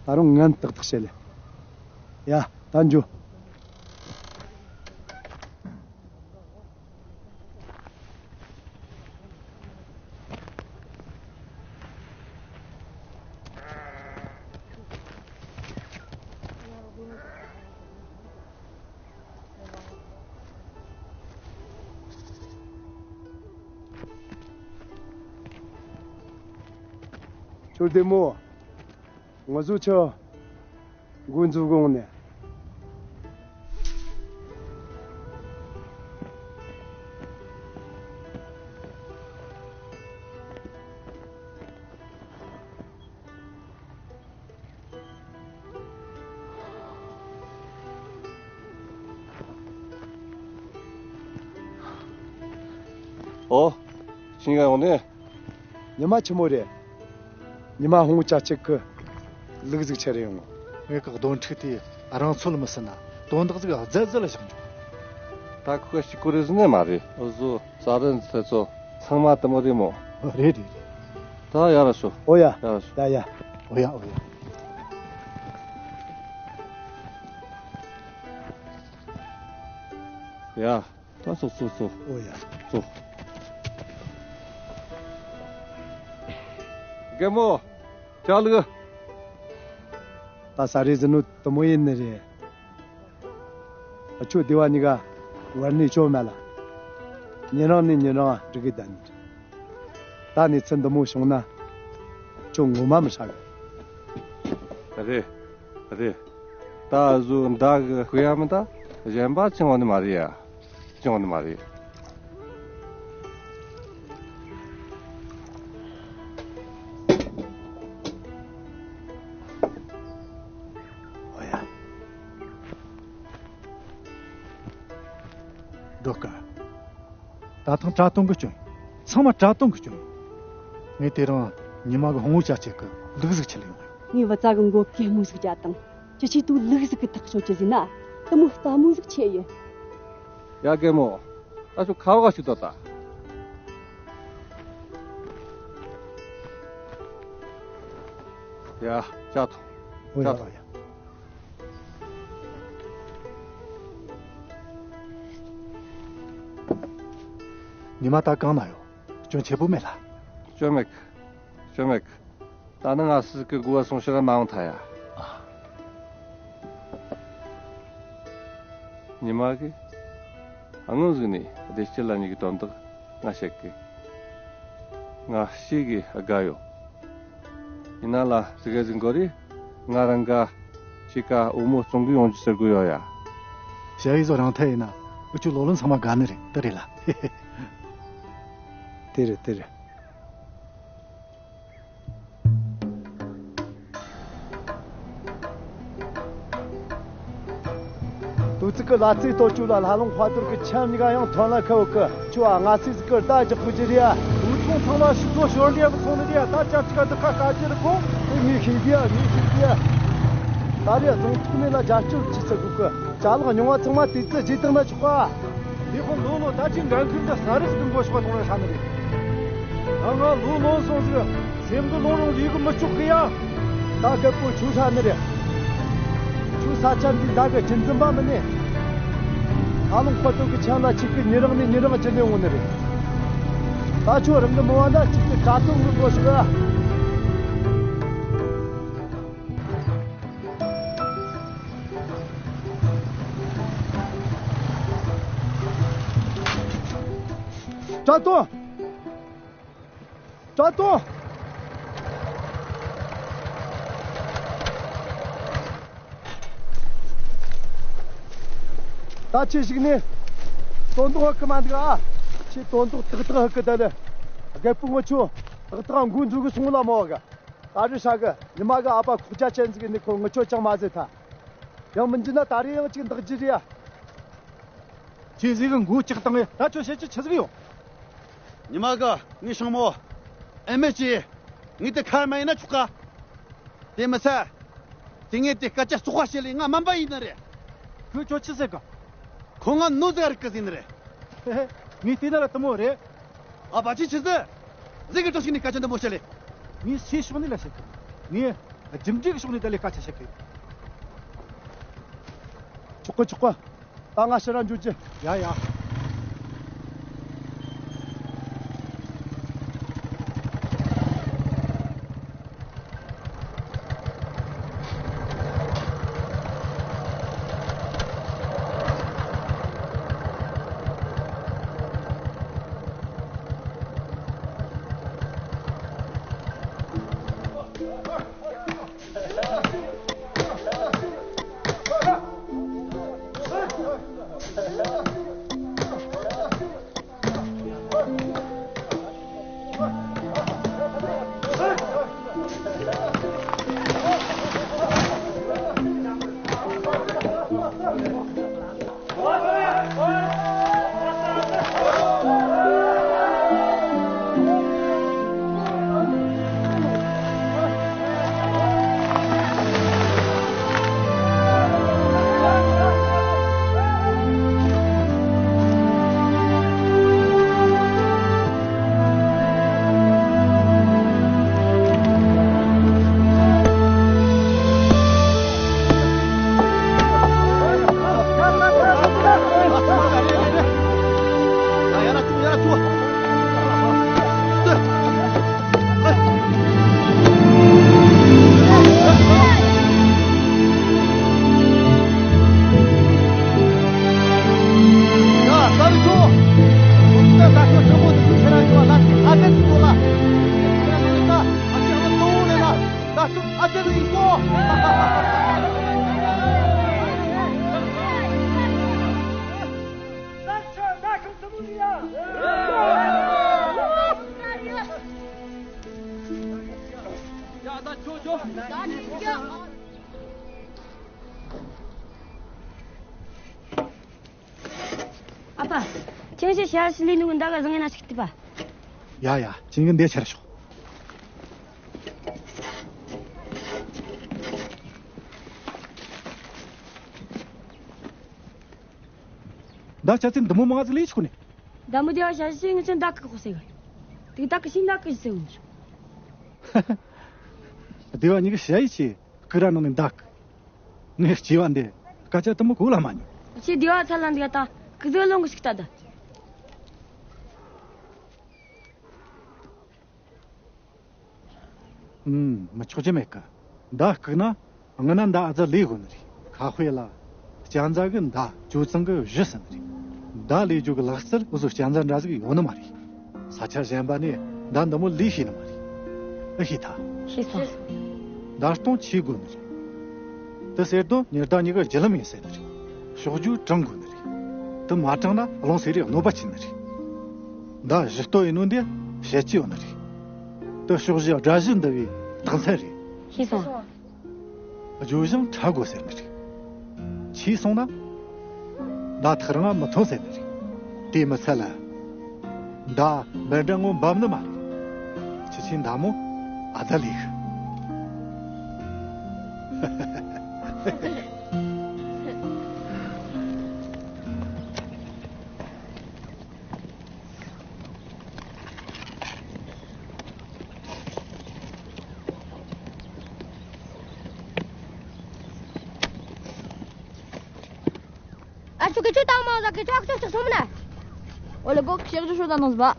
ད་རུང་ངན་ཏག་ཏག་བཤད་ལེ། ཡ། ད་འཇུ། ཁྱོད་བདེ་མོ། ང་ཚོ་ཆ། འགོ་འཛུགས་དགོངས་ནས། ཨོ། ཤིང་ག་ཡོང་ནས། ཉི་མ་ཆི་མོ་རེད། ཉི་མ་ཧོང་ཅག་ཅིག་གི་ལུག་ཟིག་ཆེ་རེ་ཡོང་། ངེད་ཀྱི་སྡོང་ཕྲུག་དེ་རང་ཚོད་མི་ཟིན་ན་དོན་དག་ཟིག་རྫལ་རྫལ་བཞག་འཇོག་ད་ཁོ་ཤི་ཀོ་རེ་ཟིན་ནས་མ་རེད། འུ་ཟོ་ས་རིན་ཚེ་ཚོ་ཚང་མ་དུ་མོ་རེད་མོ། རེད་རེད་རེད། ད་ཡར་ར་ཤོག་ཨོ་ཡ། ཡར་ར་ཤོག་ད་ཡ། ཨོ་ཡ་ཨོ་ཡ། ཡ། ད་སོ་སོ་སོ། ཨོ་ཡ། སོ། རྒན་མོ། ཅག་ལུག་ད་ས་རེ་ཟིན་ནོ་དུ་མོ་ཡིན་ནི་རེད། ཨ་ཆོ་སྡེ་བ་གཉིས་ཀ་བར་ནས་ཅོ་མེད་ལ། ཉིན་རང་ནས་ཉིན་རང་འགྲིག་གི་བསྡད་ནི་རེད། ད་གནས་ཚུལ་འདི་མོ་བྱུང་ན་ཅོ་ངོ་མ་མི་ཧྲ་གི། རེད། རེད། ད་གཟོད་མདའ་གི་ཤུགས་ཡ་མི་ད་གཞན་པ་ཅང་བ་ནི་མ་རེད་ཡ། ཅང་བ་ནི་མ་རེད། འོ་ཡ། འགྲོ་དཀའ། ད་ཐེངས་དྲ་དོན་གི་སྐྱོན་ཡིན། ཚང་མ་དྲ་དོན་གི་སྐྱོན་ཡིན། ངས་དེ་རིང་ཉི་མ་གི་ཧོང་བུ་ཅག་ཅིག་གི་ལུག་ཟིག་ཁྲིད་ལ་ཡོང་ཡོད། ངས་བུ་ཚ་གི་མགོ་གད་མོ་ཟིག་བརྒྱབ་དང་། ཅི་ཆེ་དུ་ལུག་ཟིག་གི་ཐག་གཅོད་ཀྱི་ཟིན་ན་དུ་མོ་ལྟ་མོ་ཟིག་ཆེ་ཡོད། ཡ་རྒན་མོ། ད་ཚོ་ཁ་བ་ཞིག་ཏོ་ད། ཡ་ཅག་ཐོ། འོ་ཡ་ཅག་ཐོ། ཡ། ཉི་མ་ད་གང་ན་ཡོད། སྐྱོན་ཆེ་པོ་མེད་ལ། སྐྱོན་མེད་གི། སྐྱོན་མེད་གི། ད་ནི་ང་སི་གི་གུ་བ་སོང་ཕྱིར་མ་འོང་ཐ་ཡ། ཨ། ཉི་མ་གི། སྔོན་ཟིག་ནས་བདེ་སྐྱིད་ལ་ཉིག་གི་དོན་དག་ང་བཤད་གི། ང་ཤི་གི་དགའ་ཡོད། ཡིན་ན་ལ་ཟིག་ག་ཟིག་འགོར་རེ། ང་རང་ག་ཅི་ཀ་འོ་མོ་བཙོང་གི་ཡོང་རྒྱུ་ཟེར་དགོས་ཡོད་ཡ། ཞ་ཡི་བཟོ་རང་ཐད་ཡིན་ན་འུ་ཆོ་ལོ་ལོན་ཚང་མ་དགའ་ནི་རེད། དེ་རེད་ལ། དེ་རེད་དེ་རེད། དུ་ཙི་ཀི་ལ་ཚིག་ཏོ་ཅུ་ལ་ལྷ་ལུང་དཔའ་ཐུར་གི་ཆམ་གཉིས་ཀ་ཡང་ཐོན་ལ་ཁ་བུ་ཀི་ཆུ་ཨ་ང་ཚིག་ཟིག་གི་རྟ་རྒྱག་པོ་ཅི་རེད་ཨ། དུང་ཚོང་ཚང་མ་ཤི་ཚོ་ཞོར་འདྲེ་བུ་ཚོང་ནི་རེད་ཨ། ད་ཅག་ཅི་ཀ་འདི་ཁ་ཀ་ཅི་རེད་གོ། དེ་ངས་ཤེས་གི་ཨ་ངས་ཤེས་གི་ཨ། ད་རེས་རྫོང་ཐོག་ནས་ལ་རྒྱབ་སྐྱོར་ཅི་ཟེར་གོ་ཀི་ཅ་ལག་ཉུང་བ་ཚང་མ་དུས་ཚོད་རྗེས་བཏང་ན་ཆོག་ག་དེ་ཁོ་ལོ་ལོ་ད་ཅི་འགན་ཁུར་འདི་ས་རི་ཟིག་གི་མགོ་ཤོག་གཏོང་ར་ཧྲ་ནི་རེད། ད་ང་ལོ་ལོན་སོང་ཟིག་སེམས་གི་ལོང་རུང་ལུས་གི་མི་ལྕོགས་གི་ཡ། ད་རྒད་པོ་ཁྱོད་ཧྲ་ནི་རེད། ཁྱོད་ས་ཆ་འདི་ད་གི་ཁྱིམ་འཛིན་པ་མིན་ནི། ཧ་ལུང་ཁོ་ཐོག་གི་ཆང་ལ་གཅིག་གི་ཉི་རང་ནས་ཉི་རང་བརྒྱུད་ནས་འོང་ནི་རེད། ད་ཁྱོད་རང་གི་མི་བ་འདྲ་གཅིག་གི་དྲ་ཐོག་གི་མགོ་ཤོག་ཡ། དྲ་ཐོག་དྲ་ཐོག་ད་ཁྱེད་ཞིག་ནས་དོན་དག་ཧ་གི་མ་འདུག་ཨ། ཁྱེད་དོན་དག་ཏག་ཏག་ཧ་གི་ད་ལེ། རྒད་པོ་ངུ་ཆོ་ཏག་ཏག་འགུ་འཛུགས་གི་སོང་ལ་མོ་ག་ད་རི་ཧྲ་གི་ཉི་མ་གི་ཨ་ཕ་ཁོག་ཅ་ཅན་ཟིག་ནས་ཁོ་ངུ་ཆོ་ཅང་མ་ཟེར་ཐལ། ཡང་མི་འཇི་ན་ད་རེ་ཡང་ཅིག་འདག་རྒྱུ་རེད་ཡ། ཁྱེད་ཟིག་གི་མགོ་ལྕགས་བཏང་ངས་ད་ཁྱོད་བཤད་རྒྱུ་ཆི་ཟིག་ཡོད། ཉི་མ་གི་ངའི་སྲིང་མོ། ཨེ་མེ་ཅི། ངས་དེ་ཁར་མ་ཡིན་ན་ཆོག་ག་དེ་མི་ཚད། དེ་ངས་དེ་སྐད་ཆ་བཙོག་པ་བཤད་ལས་ང་སྨན་པ་ཡིན་ནི་རེད། ཁོས་ཁྱོད་ཆི་ཟེར་གི་ཁོ་ང་ནོ་ཟེར་རིག་གི་ཟིན་ནི་རེད། ཧེ་ཧེ། ངས་བལྟས་ན་ལ་དུ་མོ་རེད། ཨ་ཕ་ཅི་ཆི་ཟེར། ཟིག་གི་གྲོགས་ཤིག་ནས་སྐད་ཆ་འདི་མོ་བཤད་ལས། ངས་སའི་ཕྱོགས་ནས་ལ་བཤད་གི་ངས་རྒྱུ་འབྲས་ཀྱི་ཕྱོགས་ནས་ད་ལས་སྐད་ཆ་བཤད་གི་ཆོག་གི་ཆོག་གི་ད་ང་ཕྱིར་ར་འཇུག་རྒྱུ། ཡ་ཡ། ཨ་ཕ། ཁྱེད་ཀྱི་ཞལ་ཞི་ལི་ནུ་གུ་འདའ་ག་བཟང་ངན་ན་ཞིག་ཏི་པ། ཡ་ཡ། ཁྱེད་ཀྱི་འདས་ཆར་ཤོག་ད་ཆ་ཚིག་འདི་མོ་མང་ཟིག་ལས་ཆོག་ནས། ད་མོ་སྡེ་བ་ཞ་ཡི་ཆེ་ངི་ཆེ་མདའ་ཁུག་ཁོ་ཟེར་གི། དེ་མདའ་ཁུག་ཤིང་མདའ་ཁུག་ཟེར་གི། སྡེ་བ་གཉིས་ཀྱི་ཞ་ཡི་ཆེ་ཁུག་ར་ནང་ནས་མདའ་ཁུག་ངས་སྐྱེ་བ་འདི་སྐད་ཆ་དུ་མོ་གོ་ལ་མ་ཉན། ཁྱེད་སྡེ་བ་ཚ་ལ་འདི་ག་ད་ཁུག་ཟིག་ལོང་གི་ཞིག་ད་ད། ཨུམ། མི་ཆོག་ཅི་མེད་གི། མདའ་ཁུག་ན་སྔ་ན་མདའ་ཨ་ཙི་ལས་དགོས་ནི་རེད། ཁ་དཔེ་ལ། སྤྱན་རྫ་གི་མདའ་ཅོ་ཚང་གི་གཞུ་ཟེར་ནི་རེད། མདའ་ལས་རྒྱུ་གི་ལག་རྩལ་འུ་ཚོ་སྤྱན་རྫ་འདྲ་ཟིག་ཡོད་ནི་མ་རེད། ས་ཆ་གཞན་པ་ནས་མདའ་འདི་མོ་ལས་ཤེས་ནི་མ་རེད། ཨེ་ཤེས་ཐལ། ཤེས་སོང་། མདའ་སྟོང་ཆེ་དགོས་ནི་རེད། དེ་ཟེར་དུས་ཉི་ཟླ་གཉིས་ཀྱི་བརྒྱུད་ལམ་ཡིན་ཟེར་ནི་རེད། ཕྱོགས་བསྒྱུར་དྲང་དགོས་ནི་རེད། དེ་མ་དྲང་ན་རླུང་སེ་རའི་གནོད་པ་བྱེད་ནི་རེད། མདའ་གཞུ་སྟོད་ཡིན་ནོ་འདི་བཤད་ཀྱི་ཡོད་ནི་རེད། དེ་ཕྱོགས་བཞི་དགྲ་བཞི་འདུལ་བའི་རྟགས་མཚན་རེད། ཤེས་སོང་། བརྗོད་བཞིན་འཁྲབ་དགོས་ཟེར་ནི་རེད། ཆེ་སོང་ན། མདའ་ཐག་རིང་ང་མི་ཐོན་ཟེར་ནི་རེད། དེ་མི་ཚད་ལ། མདའ་འབེན་འདྲ་ངོ་འབབ་ནི་མ་རེད། ཁྱེད་ཆོས་མདའ་མོ་ཨ་ད་ལས་གི། ཨ་ཆུ་གི་ཆུ་བཏང་མ་ཟ་གི་ཆོག་ཆོག་ཆོག་སོང་མ་ན། ཨོ་ལེ་གོ་ཤེག་ཆུ་ཤོ་ད་ནོ་ཟ་བ།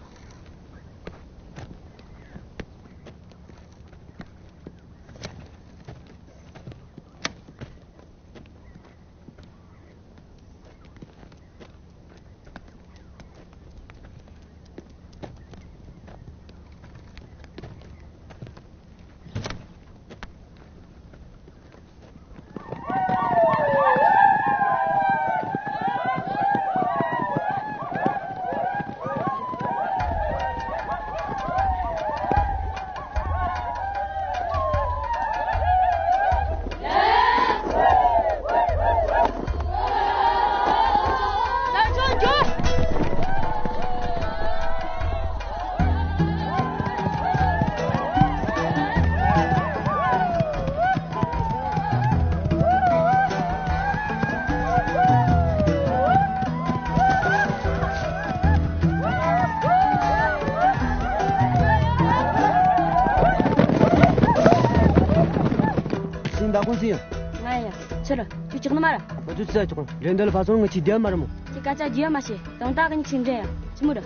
ཤིང་བདག་ཀུན་སུ་ཡིན། ང་ཡིན། ཕྱིར་ཁྱོད་ཅག་ནི་མ་ར། ང་ཚོ་ཅི་ཟ་ཆོག་གི་རེད། འདི་ལ་ཕ་སོང་ངི་ཆི་རྒྱལ་མ་ར་མོ། ཁྱེད་སྐད་ཆ་རྒྱུས་མ་བྱེད། དང་ད་གི་ཉིག་ཤིང་འདྲེ་ཡ་ཆི་མོ་ར།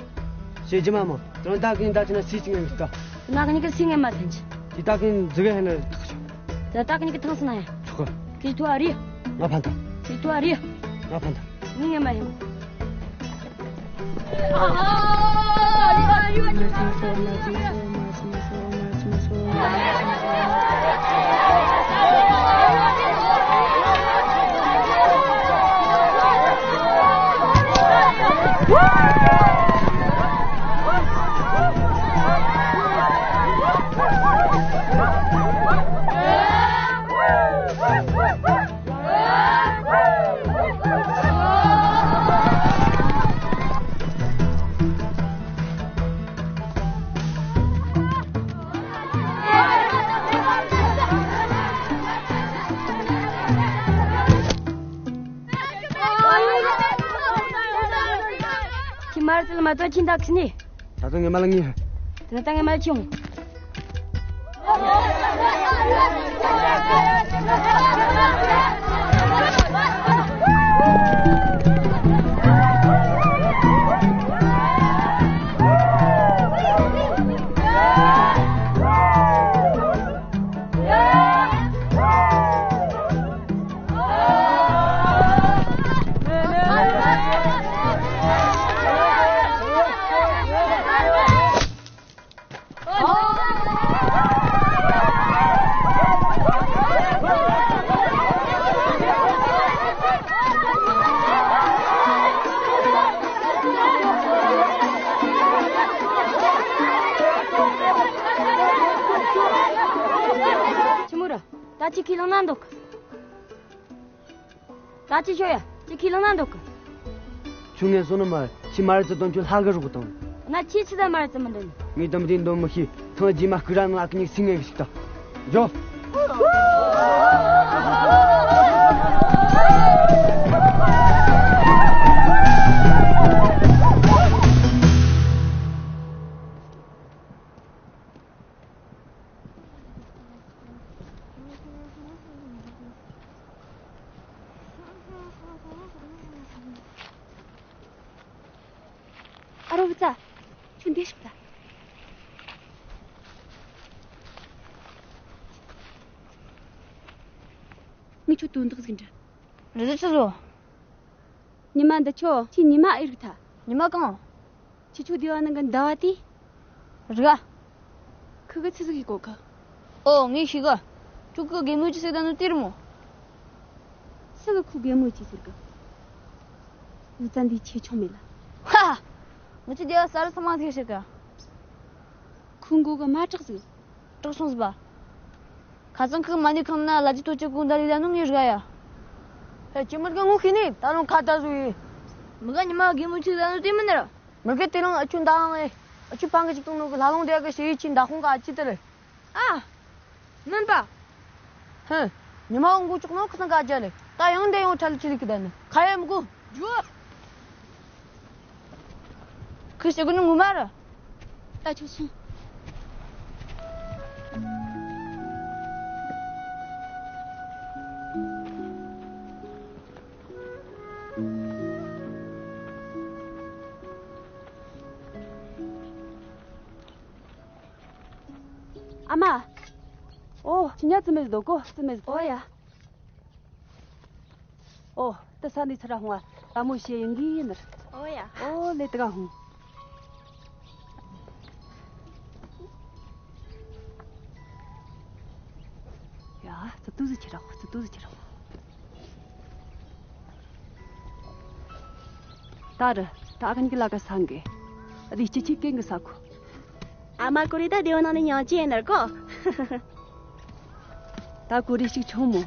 ཤེས་ཀྱི་མ་མོ། དང་ད་གི་ཉིག་ད་ཅི་ན་སུས་ཅི་ངན་གི་ད། ན་གི་ཉིག་གི་སུས་ངན་མ་ཐན་ཆི། ཁྱེད་ད་གི་ཟི་གི་ཧན་ན་ཐག་ཆོད། ད་ད་གི་ཉིག་གི་ཐང་སི་ན་ཡ། ཆོག་གི། ཁྱེད་ཐུ་ཨ་རི། ང་ཕན་ད། ཁྱེད་ཐུ་ཨ་རི། ང་ཕན་ད། ངས་ངས་མ་ཡིན། ཁྱི་མར་ཙལ་མ་ཏོ་ཁྱི་འདག་ནི། ད་ཚོ་ངས་མ་ལ་ངེས། དེ་ད་ངས་མ་ལ་ཁྱི་འོང་། ཆི་མོ་ར། ད་ཅི་ཁས་བླངས་ན་འདུག་ད་ཅི་ཤོ་ཡ། ཅི་ཁས་བླངས་ན་འདུག་ཁྱོད་ངན་སོང་ནི་མ་རེད། ཁྱི་མ་རེད་ཙི་དོན་ཁྱོད་ལྷ་གི་རོགས་དང་། ན་ཁྱི་ཆི་ད་མ་རེད་ཙི་མི་འདོན། ངས་དམ་དེ་འདོན་མི་ཤེས། ཐང་རྗེས་མ་སྐུ་ར་ནང་ཨ་ཁུ་ཉིག་སིང་ངེ་གི་ཞིག་ད། འཇོ། ཁྱོད་འདི་ཞིག་ལྟ། ངས་ཁྱོད་དོན་དག་ཟིག་འདྲི། རེད་ཆི་ཟོ། ཉི་མ་འདི་ཆོ་ཁྱོད་ཉི་མ་ཨེ་རིག་ཐལ། ཉི་མ་གང་། ཁྱེད་ཆོ་སྡེ་བ་ནང་གི་ཟླ་བ་དེ། རིག་ག་ཁུ་གི་ཆི་ཟིག་ཡིན་གོ་གི། ཨོ་ངས་ཤེས་གི། ཁྱོད་ཁུ་གེ་མོ་ཅི་ཟེར་ད་ནོ་དེ་རེད་མོ། སུ་གི་ཁུ་གེ་མོ་ཅི་ཟེར་གི། འུ་ཙན་དེ་ཆེ་ཆུང་མེད་ལ། ཧ། ང་ཚོ་སྡེ་བ་ས་རུ་ཚང་མ་ཐེ་ཤེས་གི། ཁུ་མགོ་གི་མ་དྲག་ཟིག་དྲག་སོང་ཟིག་པ། ཁ་སང་ཁུ་མ་ནི་ཁང་ན་ལ་ཅི་ཏོ་ཅི་ཀུང་ད་ལི་ལ་ནུ་ངས་རིག་ཡ། ཧེ་ཅི་མི་རྒན་ངུ་ཤི་ནི་ད་རུང་ཁ་ད་ཟུ་ཡི། མི་ག་ཉི་མ་གེ་མོ་ཆི་ཟེར་ནོ་དེ་མིན་ནི་ར། མི་གེ་དེ་རིང་ཨ་ཆུ་འདའ་ཧང་ཨེ། ཨ་ཆུ་ཕང་གི་ཅིག་བཏང་ནོ་གི་ལ་ལོང་དེ་གི་ཞེ་ཡི་ཆི་འདའ་ཁོང་གི་ཨ་ཅི་དེ་རེད། ཨ། མིན་པ། ཧེ། ཉི་མ་འོང་གོ་ཅོག་ནོ་ཁི་སང་ག་ཅ་ལེ། ད་ཡང་དེ་ཡོང་ཁྲལ་ཆི་ལི་གི་དེ་ནི་ཁ་ཡ་མི་གོ། འཇུ། ཁི་ཞེ་གི་ནི་ངུ་མ་ར། ད་ཆུ་སོང་། ཨ་མ། ཨོ་ཁྱི་ཉ་ཙི་མེ་ཟི་དོ་གོ་ཙི་མེ་ཟི། ཨོ་ཡ། ཨོ་ད་ས་ནི་ཚ་ར་ཧུང་ཨ་ལ་མོ་ཤེ་ཡིན་གི་ཡིན་ནར། ཨོ་ཡ། ཨོ་ལེ་ཏི་ག་ཧུང་། ཡ་ཙི་ཏུ་ཟི་ཁྱི་ར་ཧུ་ཙི་ཏུ་ཟི་ཁྱི་ར་ཧུ། ད་ར་ད་ག་ཉིག་ལ་ག་སང་གི། རི་སྐྱི་ཁྱི་ཀེང་གི་ས་ཁུ། ཨ་མ་ཀུ་རི་ད་སྡེ་བ་ནང་ནས་ཉང་ཅི་ཡིན་ནར་གོ། ད་ཀུ་རི་ཞིག་ཆུང་མོ།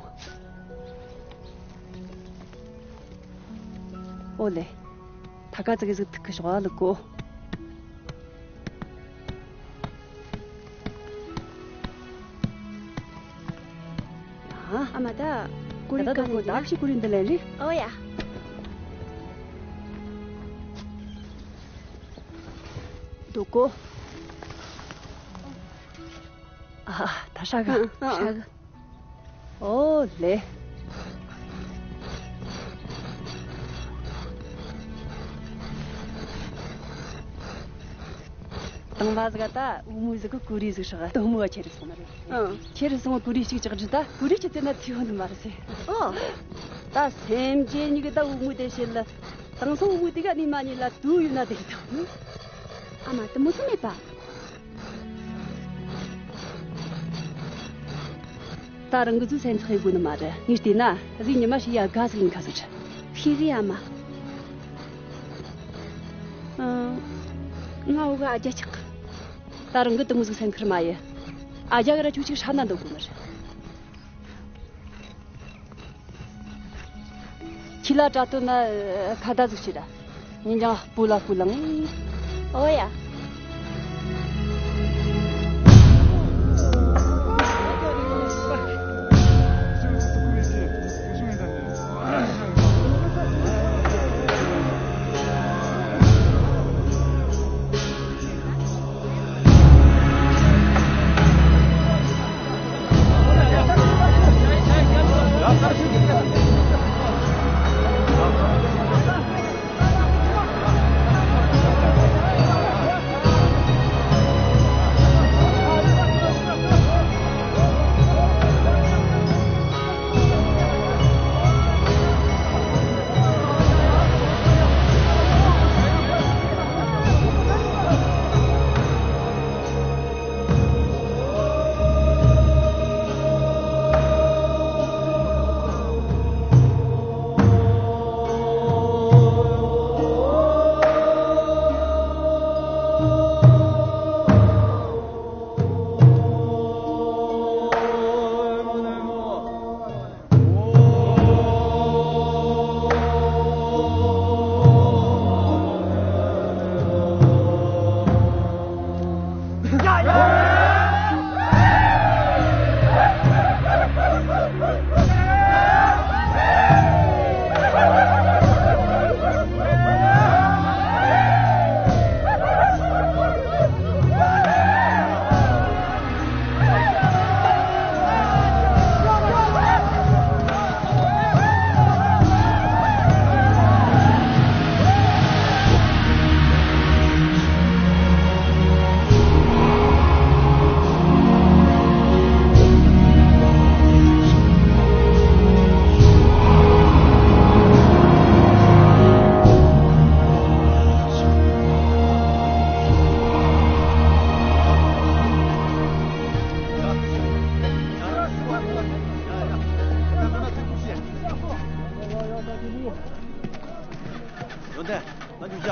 ཨོ་ལེ། ད་ག་ཙི་གི་ཟིག་ཐུག་གི་ཞོག་ཨ་ལི་གོ། ཨ་མ་ད། ཀུ་རི་ད་ད་ཀ་ནས་ཀུ་ད་ཕྱི་ཀུ་རི་འདི་ལེན་རི། ཨོ་ཡ། འདུག་གོ། ཨ་ད་ཧྲ་ག་ཧྲ་ག་ཨོ་ལེ། དང་བ་ཟིག་ད་འུ་མུ་ཟིག་གི་ཀུ་རི་ཟིག་ཧྲག་དོ་མུ་བ་ཁྱེར་སོང་ནི་རེད། ཨང་། ཁྱེར་སོང་ཀུ་རི་ཞིག་ཅག་ཇི་ད་ཀུ་རི་ཁྱེར་དེ་ན་ཐི་ཧོ་ནི་མ་རེད་ཟེ། ཨོ། ད་སེམས་ཅན་ཉིད་ཀྱི་ད་འུ་མུ་དེ་བྱེད་ལ། དང་སང་འུ་མུ་དེ་ག་ནི་མ་ཉིད་ལ་དུ་ཡོད་ན་དེ་གི་ད། ཨ་མ་དུ་མུ་སུ་མེད་པ། ད་རང་གི་ཚོའི་སེམས་ཚེགས་ཡོད་དགོས་ནི་མ་རེད། ངས་བལྟས་ན་རི་ཉི་མ་ཞིག་ཡ་དགའ་ཟིག་ཡིན་ཁ་ཟིག་རེད། ཤེས་རེད་ཨ་མ། ཨ། ང་འོ་ག་ཨ་རྒྱ་ཆགས། ད་རང་གི་དུ་མོ་ཟིག་སེམས་ཁུར་མ་ཡེ། ཨ་རྒྱ་གི་ར་ཆུ་ཆུ་ཧྲ་ན་འདོད་དགོས་ནི་རེད། ཁྱི་ལ་དྲ་ཐོ་ན་ཁ་བརྡ་ཟིག་བྱེད་ར། ཉིན་ཀྱང་སྤུ་ལ་སྤུ་ལང་། ཨོ་ཡ།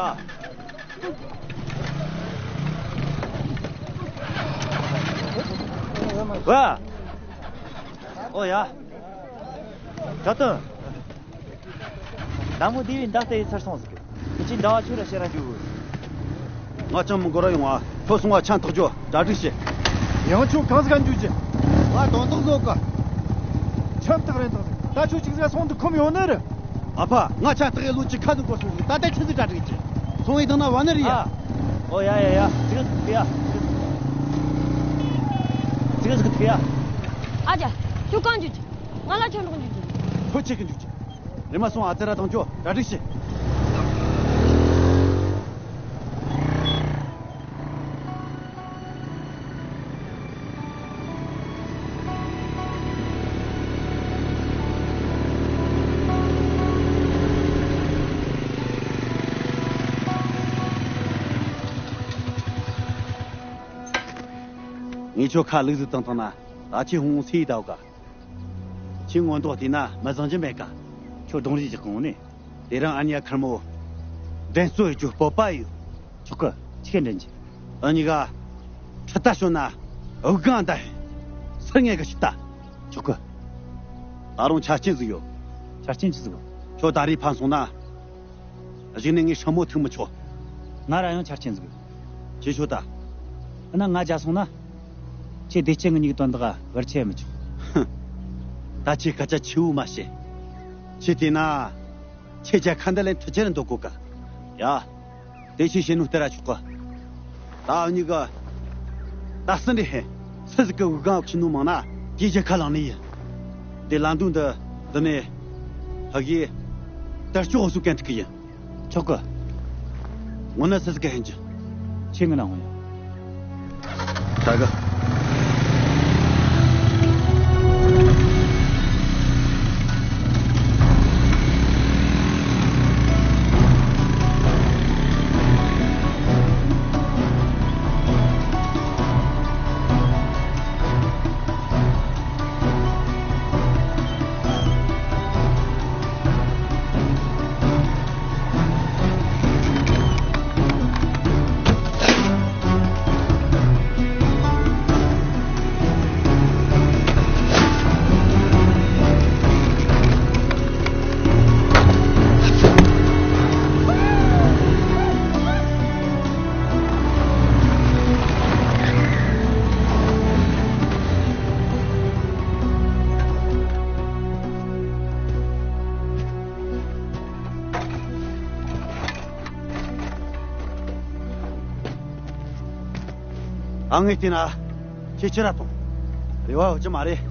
ཨ། ཨོ་ཡ། གྲྭ་བསྟན། ཟླ་མོ་བདེ་བའི་མདའ་རྩེ་ཡི་ཚར་སོང་ཟིག་ཁྱེད་ཀྱིས་མདའ་བ་ཁྱོད་ར་བཤད་ར་འཇུག་ང་ཅང་མི་འགོར་ར་ཡོང་ཨ། ཁྱོད་སོང་བ་ཆང་ཐག་རྒྱོ། གྲ་སྒྲིག་བྱེད། ཡང་ཁྱོད་གང་ཟིག་ག་འཇུག་རྒྱུ། ང་དོན་དག་བཟོ་གི་ཆམ་ཐག་རན་ཐག་ཟིག་ད་ཁྱོད་ཅིག་ཟིག་སོང་དུ་ཁོམ་ཡོང་ནི་རེད། ཨ་ཕ། ང་ཆང་ཐག་གི་ལོ་གཅིག་ཁ་དུ་འགོར་སོང་ཟིག་ད་ལྟ་ཆི་ཟིག་གྲ་སྒྲིག་རྒྱུ། སོང་བའི་དང་ན་བ་ནི་རེད་ཡ། ཨ། ཨོ་ཡ་ཡ་ཡ། ཅི་ག་ཟིག་ཐུག་ཡ། ཅི་ག་ཟིག་ཐུག་ཡ། ཨ་ཅག་ཁྱོད་གང་འཇུག་རྒྱུ། ང་ལ་ཆང་འགྲོགས་འཇུག་རྒྱུ། ཁྱོད་ཆི་གི་འཇུག་རྒྱུ། རེམ་མ་སོང་ཨ་ཙི་ར་དང་ཁྱོད་གྲ་སྒྲིག་བྱེད། ངས་ཁྱོད་ཁ་ལུག་ཟིག་བཏང་བཏང་ན་ད་ཁྱེད་ཧོང་སེ་ཡི་ད་ག་ཁྱེད་སྔོན་ཐོག་བལྟས་ན་མི་བཟང་རྒྱུ་མེད་ཀ་ཁྱོད་གདོང་རིས་ཀྱི་གོང་ནས། དེ་རིང་ཨ་ནེ་ཁེར་མོ་འགྲན་རྩོད་ཡོད་རྒྱུ་སྤོབས་པ་ཡོད། ཆོག་གི་ཆི་ག་འགྲན་གྱི། ཨ་ནེ་ག་ཁྲི་ལྟ་ཞོན་ན་དབུགས་ལྒང་ད་ཧེ་སར་ངེས་གི་ཤི་ལྟ། ཆོག་གི་ད་རུང་ཆ་རྐྱེན་ཟིག་ཡོད། ཆ་རྐྱེན་ཆི་ཟིག་ཁྱོད་ད་རེས་ཕན་སོང་ན། གཞུག་ནས་ངས་ཧྲང་མོ་ཐུག་མི་ཆོག་ང་ར་ཡང་ཆ་རྐྱེན་ཟིག་ཁྱེད་ཆོ་ད། ཨ་ན་ང་རྒྱལ་སོང་ན། ཁྱེད་བདེ་སྐྱིད་ངུ་གཉིས་ཀྱི་དོན་དག་བར་ཆད་མི་ཆོག་ཧུམ། ད་ཁྱེད་སྐད་ཆ་ཆེ་བོ་མ་བཤད། ཁྱེད་བལྟས་ན། ཁྱེད་རྒྱལ་ཁ་འདི་ལས་མཐུ་ཆེར་འདོད་གོ་ག་ཡ། དེ་ཆེ་བཤད་ནོ་སྟེར་ར་ཆོག་གི་ད་འུ་གཉིས་ཀ་ད་སུ་འདྲ་ཧེ། སུ་ཟིག་གི་དབུགས་ལྒང་ཁྱི་ནོ་མང་ན་དེའི་རྒྱལ་ཁ་ལངས་ནི་ཡིན། དེ་ལམ་འགྲོ་འདི་འདི་ནས་ཕ་གིའི་དར་ལྕོག་འོ་སུ་གན་ཐུག་གི་ཡིན། ཆོག་གི་ངོ་ན་སུ་ཟིག་གི་ཧན་གྱི། ཁྱེད་ངི་ན་ངོ་ཡ། ད་གི། ཨ་ངས་བལྟས་ན་ཁྱེད་ཁྱེད་ར་དང་རེ་བ་ཡོད་ཀྱི་མ་རེད།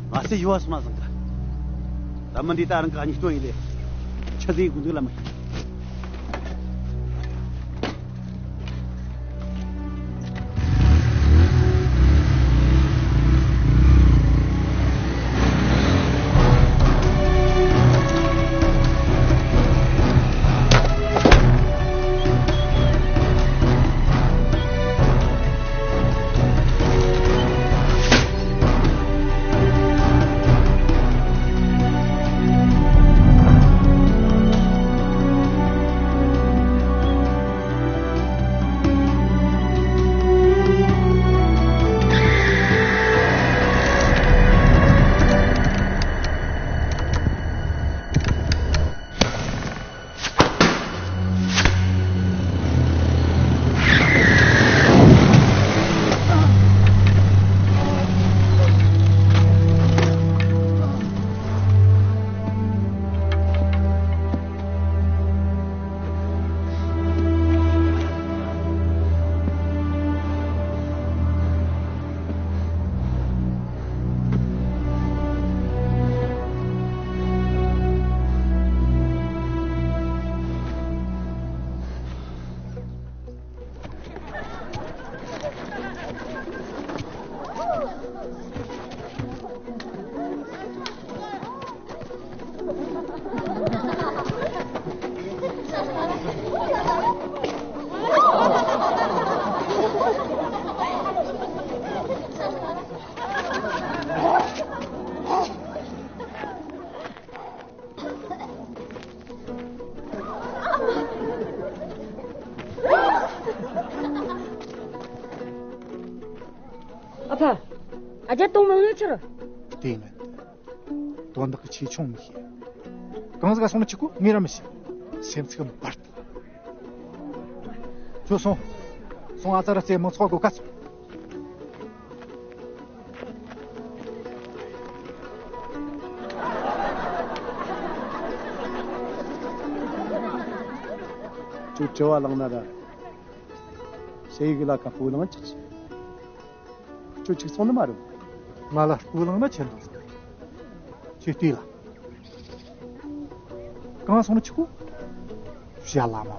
ང་སེ་ཡུ་བ་སུ་མ་བཟང་ག་ད་མི་འདི་ད་རང་ག་གཉིས་སྟོན་ཡིན་ལེ། ཆི་ཟིག་དགོས་འདུག་ལ་མི། ཨ་ཕ། ཨ་ཅག་གཏོང་མི་ཡོང་ཆེར། དེ་མིན། དོན་དག་གི་ཆེ་ཆུང་མི་ཤེས། གང་ཟིག་ག་སོང་ན་ཆི་གོ་ངས་ར་མི་ཤེས། སེམས་ཚིག་འབར་ཏེ། ཁྱོད་སོང་། སོང་ཨ་ཙ་ར་རྩེ་མང་ཚོགས་སྒོ་ཁ་སོང་། ཁྱོད་དྲི་བ་ལངས་ན་ར། ཞེ་ཡིག་ལ་ཁ་སྤུ་ལངས་ཅི་ཆེ། ཁྱོད་ཅིག་སོང་ནི་མ་རེད། ང་ལ་སྤུ་ལངས་ན་ཆེ་འདུག་ཟེར། ཁྱོད་ལྟོས་ལ། གང་སོང་ནི་ཆི་གོ་ཞ་ལ་མ་མ་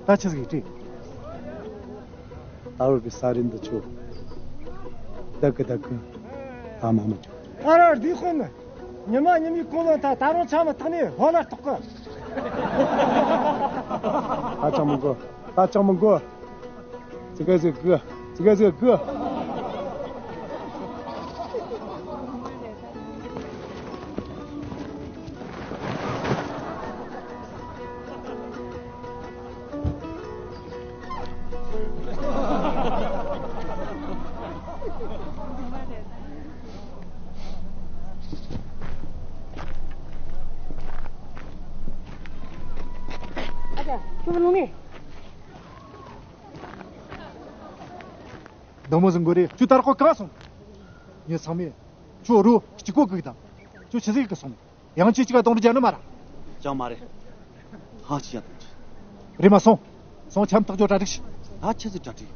ད་ཆི་ཟིག་ཡིན་དྲིས། ད་བར་གི་ས་རིན་འདི་ཆོ། བདག་གི་བདག་གི་ད་མ་མ་ཨ་ར་རྡི་ཁོ་ནི། ཉི་མ་ཉི་མའི་གོང་ལོན་ཐ་ད་རུང་ཆ་མི་ཐག་ནས་ཧོ་ལ་ཐོག་གི། ད་ཅང་མི་དགོས། ད་ཅང་མི་དགོས། ཙི་གེ་ཟིག་གི། ཙི་གེ་ཟིག་གི། ཨ་ཅག་ཁྱོད་ལུང་ནས། དང་མོ་ཟིག་མགོ་རེད། ཁྱོད་ད་རག་གོ་གང་སོང་། ངས་ཚང་མས་ཁྱོད་རོ་གཅིག་པོ་གུག་དང་། ཁྱོད་ཆི་ཟིག་གི་སོང་། ཡང་ཅི་ཅིག་ག་གཏོང་རྒྱུ་ནི་མ་ར། ཅང་མ་རེད། ཧང་ཅི་ཡང་གཏོང་རྒྱུ། རེམ་མ་སོང་། སོང་ཆམ་ཐག་ཅོ་གྲ་སྒྲིག་ཤི། ད་ཆི་ཟིག་གྲ་སྒྲིག་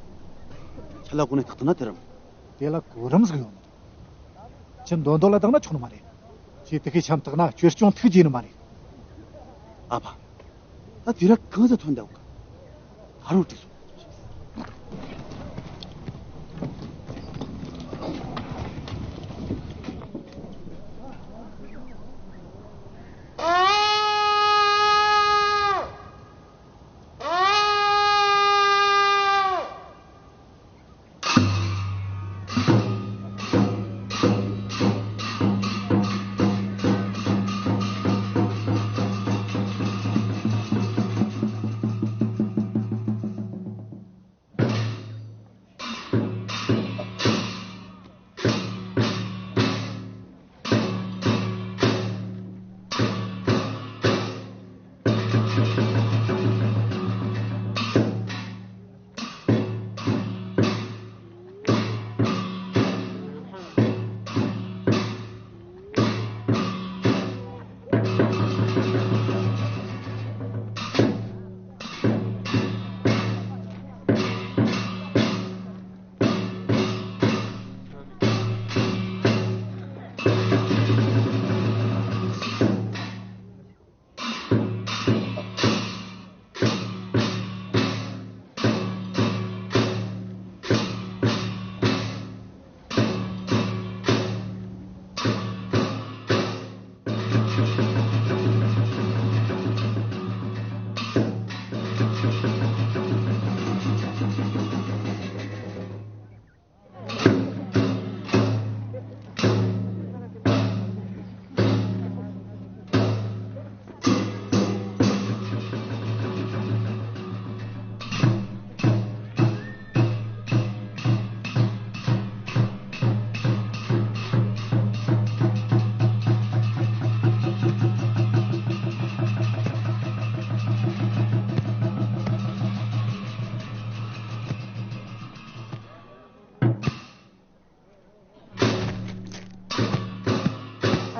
ཁྱེད་ལ་གོ་ནས་ཐག་ཐག་ན་དེ་རམ། དེ་ལ་གོ་རིམ་ཟིག་ཡོང་ནི་རེད། ཁྱེད་འདོན་འདོན་ལ་བཏང་ན་ཆོག་ནི་མ་རེད། ཁྱེད་དེ་གའི་ཆམ་ཐག་ན་ཁྱོད་སྐྱོང་ཐུག་རྒྱུ་ནི་མ་རེད། ཨ་ཕ། ད་དེ་ར་གང་ཟིག་ཐོན་འདུག་ད་རུང་འགྲིག་སོང་།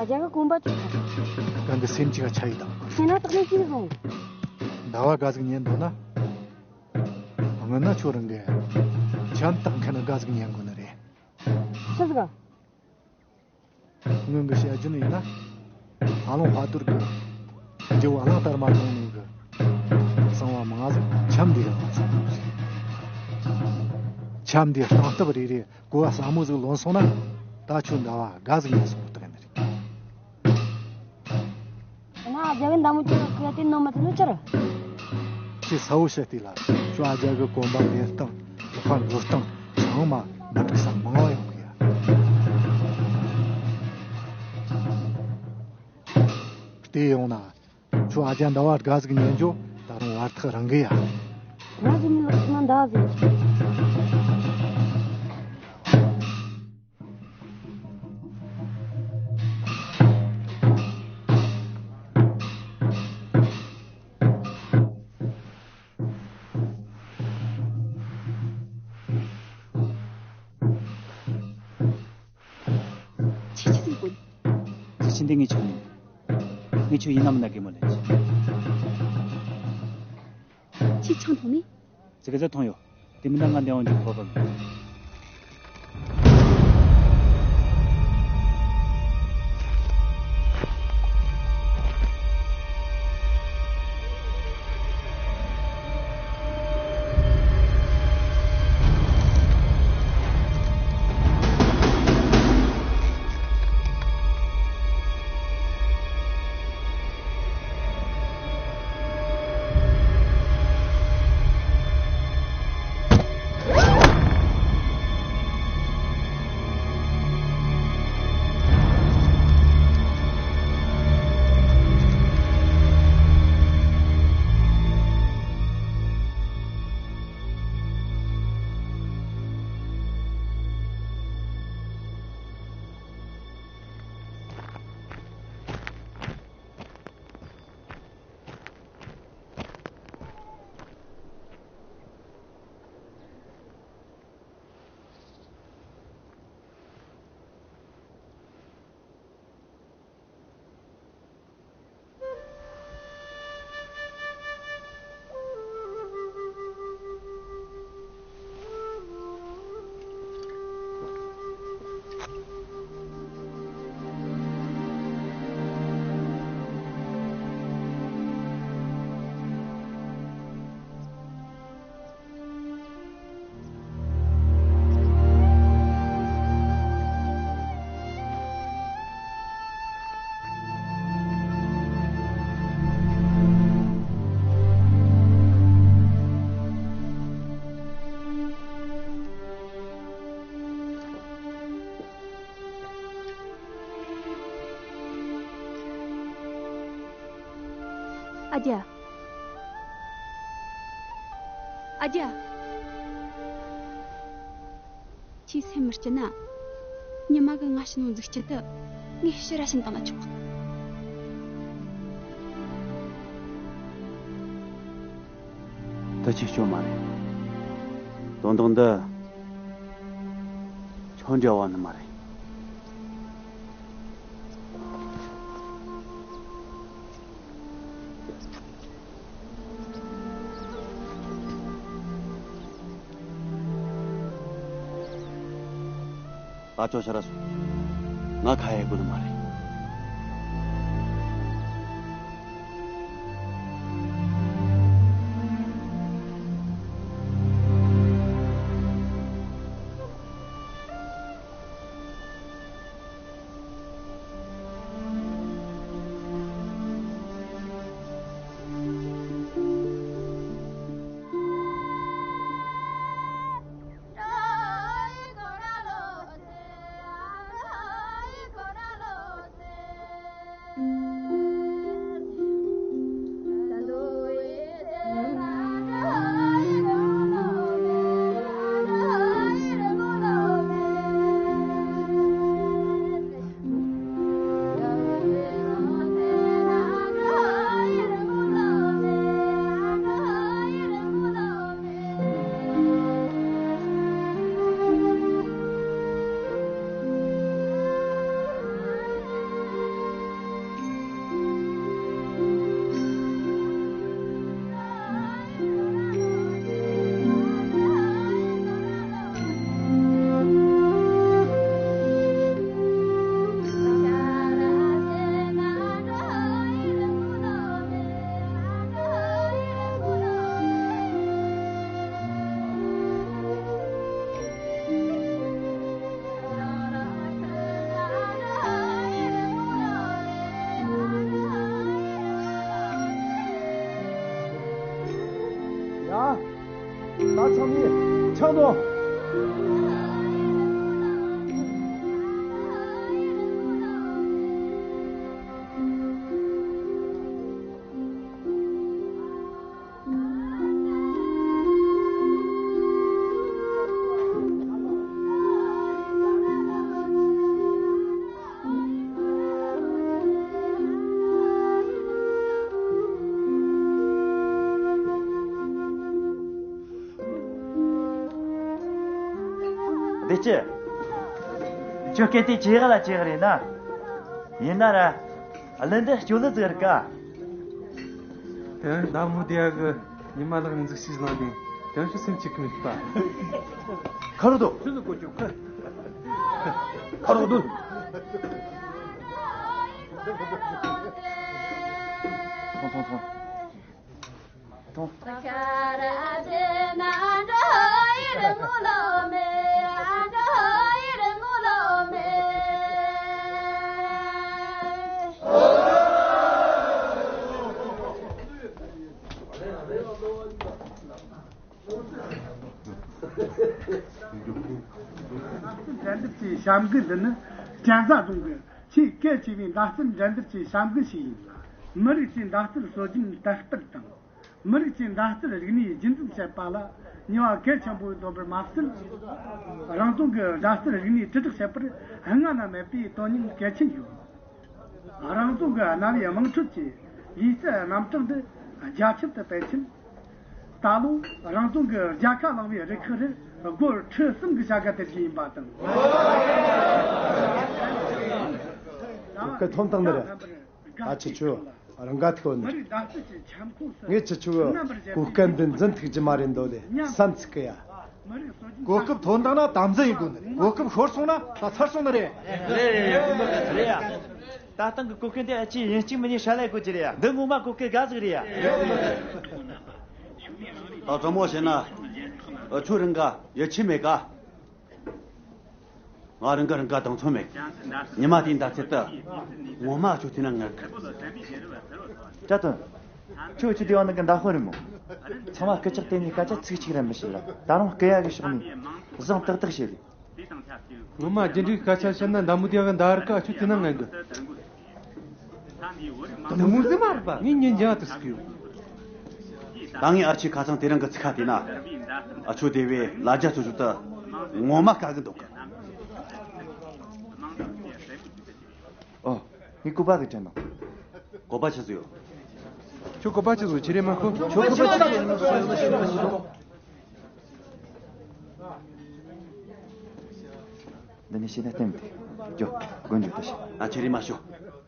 ཨ་ཅག་གི་གོམ་པ་ཐུག་ཐལ། གང་གི་སེམས་ཅིག་ག་ཆ་ཡི་དང་། ཁྱེད་ན་དག་ནས་ཅི་རེད་སོང་། ཟླ་བ་ག་ཟིག་ཉན་འདོད་ན། སྔོན་ན་ཁྱོད་རང་གི་ཆམ་བཏགས་མཁན་ག་ཟིག་ཉན་དགོས་ནི་རེད། ཆི་ཟིག་ག་སྔོན་གི་བཤད་རྒྱུ་ནི་ཡིན་ན། ཨ་ལོང་ཧ་ཏུར་གི་རྒྱུ་བ་གླང་དར་མ་གཏོང་ནོ་གི་གསང་བ་མང་ཟིག་ཆམ་འདི་ཡང་ཚང་། ཆམ་འདི་སྟེང་སྟབས་རེ་རེ་གོ་བ་ཟབ་མོ་ཟིག་ལོན་སོང་ན། ད་ཁྱོད་ཟླ་བ་དགའ་ཟིག་ཉན་སོང་བཏགས་ནི་རེད། ང་རྒྱ་གི་མདའ་མོ་ཁྱོད་ལ་ཁུ་ཡ་དེ་ནོ་མ་དེ་ནོ་ཅི་ར། ཁྱེད་ས་བོ་བཤད་དེ་ལ་ཁྱོད་ཨ་རྒྱ་གི་གོམ་པ་ལེན་སྟངས་ལག་པ་འགུལ་སྟངས་ཚང་མ་མ་འགྲིག་ས་མང་བ་ཡོང་གི་ཡ། དེ་ཡོང་ན་ཁྱོད་ཨ་རྒྱ་ཟླ་བ་དགའ་ཟིག་ཉན་རྒྱུ་ད་རུང་བར་ཐག་རིང་གི་ཡ། ང་ཟིག་མི་ལོག་ན་འདའ་ཟེར། འདི་ངའི་ཆང་ཡིན། ངས་ཁྱོད་ཡིན་ན་མིན་ན་གད་མོ་ལེན་ཆེ། ཁྱོས་ཆང་འཐུང་ནི། ཙི་གེ་ཙི་འཐུང་ཡོད། དེ་མིན་ན་ང་འདི་འོང་རྒྱུ་ཁོ་པ་མིན། ཨ་རྒྱ། ཨ་རྒྱ། ཁྱེད་སེམས་མི་སྐྱིད་ན། ཉི་མ་གི་ང་ཕྱི་ནང་འཛུགས་སྐྱིད་དུ། ངས་ཕྱི་ར་ཕྱིན་བཏང་ན་ཆོག། ད་ཁྱེད་སྐྱོ་མ་རེད། དོན་དག་འདི་ཁྱོད་འབྲེལ་བ་ནི་མ་རེད། ད་ཅོ་ཤ་ར་སོང་། ང་ཁ་ཡེ་དགོས་ནི་མ་རེད། ཡ། ད་ཚང་མས་ཆང་འཐུང་། བདེ་སྐྱིད། ཁྱོད་སྐད་དེ་ཇེ་ཡག་ལ་ཇེ་ཡག་རེད་ན། ཡིན་ན་ར། གླུ་འདི་སྐྱོ་གླུ་ཟིག་རེད་ཀ། དེ་ཟླ་མོ་དེ་ཡ་གི་ཉི་མ་ལག་འཛུགས་ཤིག་བཟང་ལྡན་དེ་ཤི་སེམས་གཅིག་གི་མིག་པ། ཁ་རོག་དོ། ཆུ་ཟིག་གོ་ཆུ་ཁ། ཁ་རོག་དོ། ཐོང་ཐོང་ཐོང་། འགྲན་བསྡུར་གྱི་བྱ་འགུལ་འདི་ནི་གཅན་ཚ་རྫོང་གི་ཆེས་གལ་ཆེ་བའི་མདའ་རྩལ་འགྲན་བསྡུར་གྱི་བྱ་འགུལ་ཞིག་ཡིན་ལ། མི་རིགས་ཀྱི་མདའ་རྩལ་སྲོལ་རྒྱུན་དར་སྤེལ་དང་། མི་རིགས་ཀྱི་མདའ་རྩལ་རིག་གནས་རྒྱུན་འཛིན་བྱེད་པ་ལ་ནུས་པ་གལ་ཆེན་པོ་ཡོད་དོ་བར་མ་ཟད། རང་རྫོང་གི་མདའ་རྩལ་རིག་གནས་དྲིལ་བསྒྲགས་བྱེད་པར་སྔ་ན་མེད་པའི་དོན་སྙིང་གལ་ཆེན་ཡོད། རང་རྫོང་གི་གནའ་བོའི་དམངས་ཁྲོད་ཀྱི་ལུས་རྩལ་རྣམ་གྲངས་འདི་རྒྱ་ཁྱབ་ཏུ་སྤེལ་ཆེད། ད་ལོ་རང་རྫོང་གི་རྒྱལ་ཁ་བླངས་པའི་རུ་ཁག་རེར་སྒོར་ཁྲི་གསུམ་གྱི་བྱ་དགའ་སྟེར་རྒྱུ་ཡིན་པ་དང་། སྐུ་ཐོན་དང་ནི་རེད། ད་ཁྱེད་ཆོ་རང་དགའ་ཐུག་ནི་རེད། ངས་ཁྱེད་ཆོ་གི་གོ་སྐབས་འདི་འཛིན་ཐུབ་ཀྱི་མ་རེད་འདོད་ལེ་བསམ་ཚིག་གི་ཡ། གོ་སྐབས་ཐོན་དང་ན་དམ་འཛིན་ཡིན་དགོས་ནི་རེད། གོ་སྐབས་ཤོར་སོང་ན་ད་ཚར་སོང་ནི་རེད། རེད་རེད་རེད་ཡ། ད་ཐེངས་ཀྱི་གོ་སྐབས་འདི་ཨ་ཅེ་ཡིན་གཅིག་མིན་གཉིས་ཧྲ་ལས་དགོས་ཀྱི་རེད་ཡ། འདི་ངོ་མ་གོ་སྐབས་དགའ་ཟིག་རེད་ཡ། ད་དྲང་མོ་བཤད་ན། ཨ་ཆོ་རང་ག་ཡིད་ཆེས་མེད་ག། ང་རང་ག་རང་ག་དང་མཚུངས་མེད། ཉི་མ་དེའི་མདའ་རྩལ་དུ་ངོ་མ་ཨ་ཆོ་དེ་ན་ངར་གི། བཀྲ་དོན། ཁྱོད་ཆུ་དེ་བ་ནང་གི་མདའ་དཔོན་རེད་མོ། ཚང་མ་སྐུ་ཅག་དེ་ནས་སྐད་ཆ་ཚིག་གཅིག་ར་མི་བཤད་ལ་ད་རུང་སྐུ་ཡ་གི་ཕྱོགས་ནས་བཟང་ཏག་ཏག་བཤད་ལེ། ངོ་མ་རྒྱུ་འབྲས་སྐད་ཆ་བཤད་ན་མདའ་མོ་དེ་ག་མདའ་ར་ཀ་ཆུ་དེ་ན་ངན་གི། དེ་མོ་ཟེར་མ་རེད་པ། ངས་ཉིན་རྒྱང་དུ་སུ་གི་ཡོད། ད་ངས་ཨ་ཆེ་ཁ་སང་དེ་རིང་གི་ཚིག་ཁ་དེ་ན། ཨ་ཆོ་དེ་བས་ལ་རྒྱ་ཚོ་ཆུ་ད་ངོ་མ་དཀའ་གི་འདུག་གི། ཨོ། ངས་སྐུད་པ་གི་དྲན་ནོ། སྐུད་པ་ཆི་ཟིག་ཡོད། ཁྱོད་སྐུད་པ་ཆི་ཟིག་ཁྱེར་རེ་མ་ཁོ། ཁྱོད་སྐུད་པ་ཆི་ཟིག་ཡོད། འདི་ནས་ཤེས་ན་བསྟན་མི་ཐུབ། འགྱོ། དགོན་འགྱོ་ད་ཤི། ཨ་ཁྱེད་རེ་མ་ཤོ།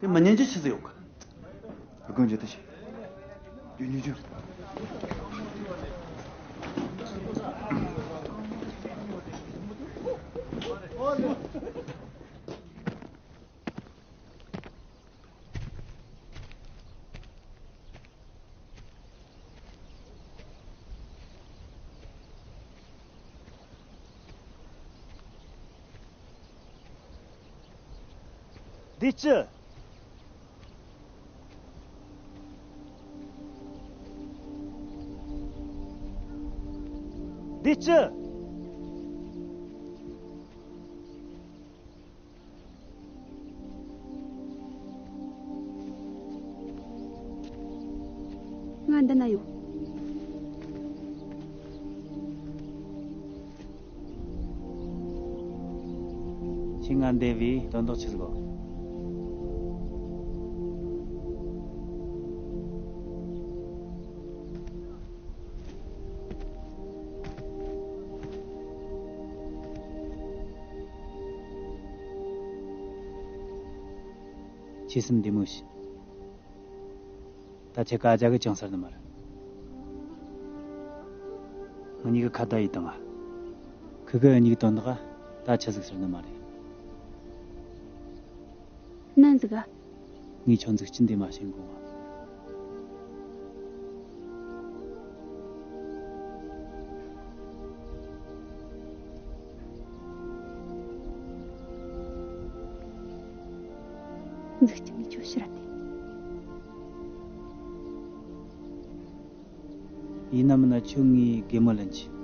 དེ་མི་ཉན་གྱི་ཆི་ཟིག་ཡོད་གི། དགོན་འགྱོ་ད་ཤི། འགྱོ་འགྱོ་འགྱོ། འདི་ཅི། འདི་ཅི། ང་འདི་ན་ཡོད། ཁྱེད་ང་འདས་པའི་དོན་དག་ཆི་ཟིག་གོ། ཁྱེད་སེམས་བདེ་མོ་བྱོས། ད་ཁྱེད་ཀ་རྒྱ་གི་ཅང་ཟེར་ནི་མ་རེད། ང་གཉིས་ཀྱི་ཁ་བརྡ་ཡིན་དང་ང་། ཁི་གི་གཉིས་ཀྱི་དོན་དག་ད་ཆི་ཟིག་ཟེར་ནི་མ་རེད། ནན་ཟིག་ག། ངས་ཁྱོད་འཛུགས་སྐྲུན་དེ་མ་བྱེད་དགོས། འཛུགས་སྐྲུན་ནས་ཁྱོད་ཕྱིར་ར་དེ། ཡིན་ན་མིན་ན་ཁྱོད་ངའི་གད་མོ་ལེན་གྱིས།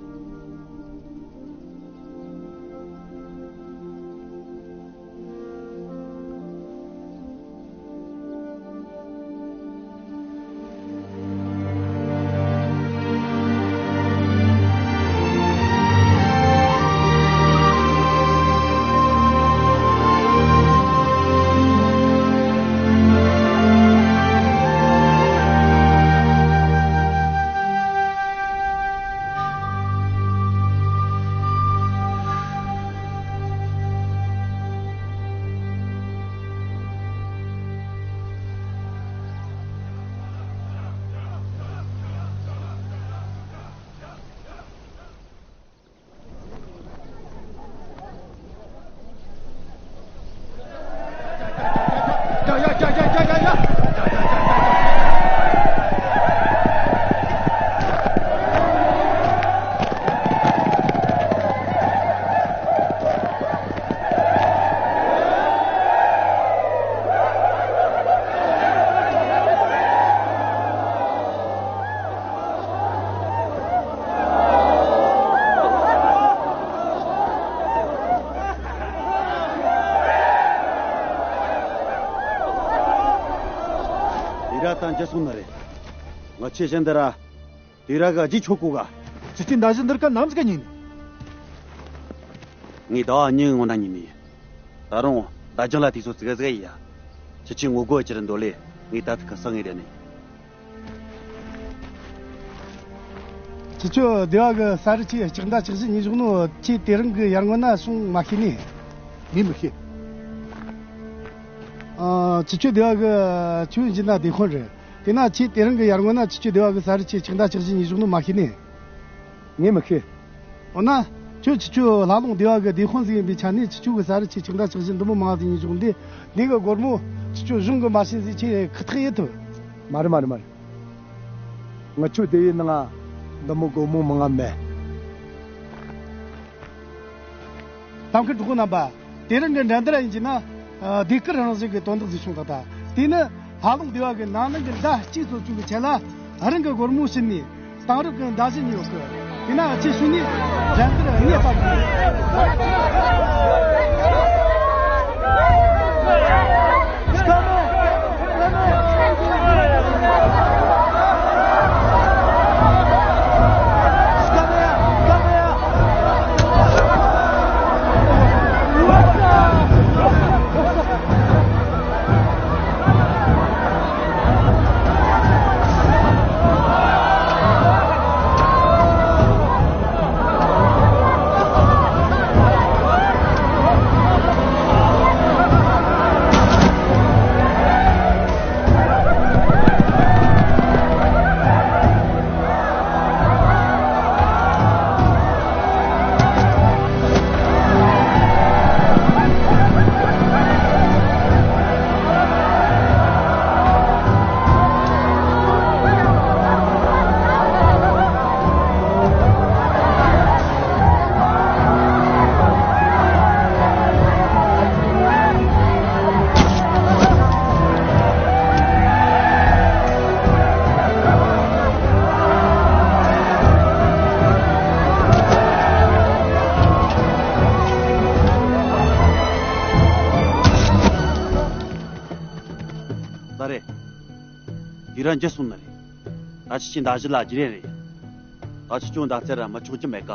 ད་འཇལ་སོང་ནི་རེད། ང་ཁྱེད་གཞན་འདི་ར། དེ་ར་ག་ཅི་ཆོག་གོ་ག་ཁྱེད་ཀྱི་མདའ་གཞུ་འདིར་ཀ་ནམ་ཟིག་ག་ཉིན། ངས་ཟླ་བ་གཉིས་སྔོན་ན་ཉིན་ནས། ད་རུང་མདའ་རྒྱང་ལ་དུས་ཚོད་ཙིག་ཟིག་ཡིན་ཡ། ཁྱེད་ཀྱི་ངོ་རྒོལ་ཅི་རེད་འདོད་ལེ། ངས་ད་ཐུག་ག་སང་ངས་རེད་ནི། ཁྱེད་ཆོ་སྡེ་བ་གི་ས་རུ་ཆེ་ལྕགས་མདའ་ལྕགས་གཞུ་ཉོས་བཞག་ནོ་ཁྱེད་དེ་རིང་གི་ཡར་སྔོན་ན་སོང་མ་ཤེས་ནི། ངས་མི་ཤེས། ཨ། ཁྱེད་ཆོ་སྡེ་བ་གི་ཆོས་འཇིན་ན་སྡེ་དཔོན་རེད། དེ་ན་ཁྱེད་དེ་རིང་གི་ཡར་སྔོན་ན་ཁྱེད་ཆོ་སྡེ་བ་གི་ས་རུ་ཆེ་ལྕགས་མདའ་ལྕགས་གཞུ་ཉོས་བཞག་ནོ་མ་ཤེས་ནི། ངས་མི་ཤེས། འོ་ན། ཁྱོད་ཁྱེད་ཆོ་ལྷ་ལུང་སྡེ་བ་གི་སྡེ་དཔོན་ཟིག་ཡིན་པའི་ཆ་ནས་ཁྱེད་ཆོ་གི་ས་རུ་ཆེ་ལྕགས་མདའ་ལྕགས་གཞུ་འདི་མོ་མང་ཟིག་ཉོས་བཞག་འདི། འདི་གི་སྒོར་མོ་ཁྱེད་ཆོ་གཞུང་གི་མ་བྱིན་ཟིག་ཁྱེད་ཁག་ཐེག་ཡེད་ཐུབ། མ་རེད་མ་རེད་མ་རེད། ང་ཆོ་སྡེ་བའི་ནང་ང་འདི་མོ་སྒོར་མོ་མང་ང་མེད། གཏམ་མཁན་གྲོགས་པོ་རྣམ་པ། དེ་རིང་གི་འགྲན་བསྡུར་ཡིན་གྱི་ན། ཨ། ཟློས་གར་རང་བཞིན་གྱི་དོན་དག་ཟིག་བྱུང་ད་ལྟ། དེ་ནི་ལྷ་ལུང་སྡེ་བ་གི་ནང་ནང་གི་མདའ་གཅིག་བཙོ་བཅུག་གི་ཆེད་ལ་རང་གི་སྒོར་མོ་བྱིན་ནས་དེང་རབས་ཀྱི་མདའ་གཞུ་ཉོས་ཡོད་གི། དེ་ན་ཁྱེད་ཤུལ་ནས་འགྲན་བསྡུར་དངོས་སུ་ད་རེད། དེ་ར་འཇལ་སོང་ནི་རེད། ད་ཁྱེད་ཀྱི་མདའ་གཞུ་ལ་བརྗེ་རན་རེད། ད་ཁྱེད་ཆོ་མདའ་རྩལ་ར་མི་ཆོག་རྒྱུ་མེད་ཀ།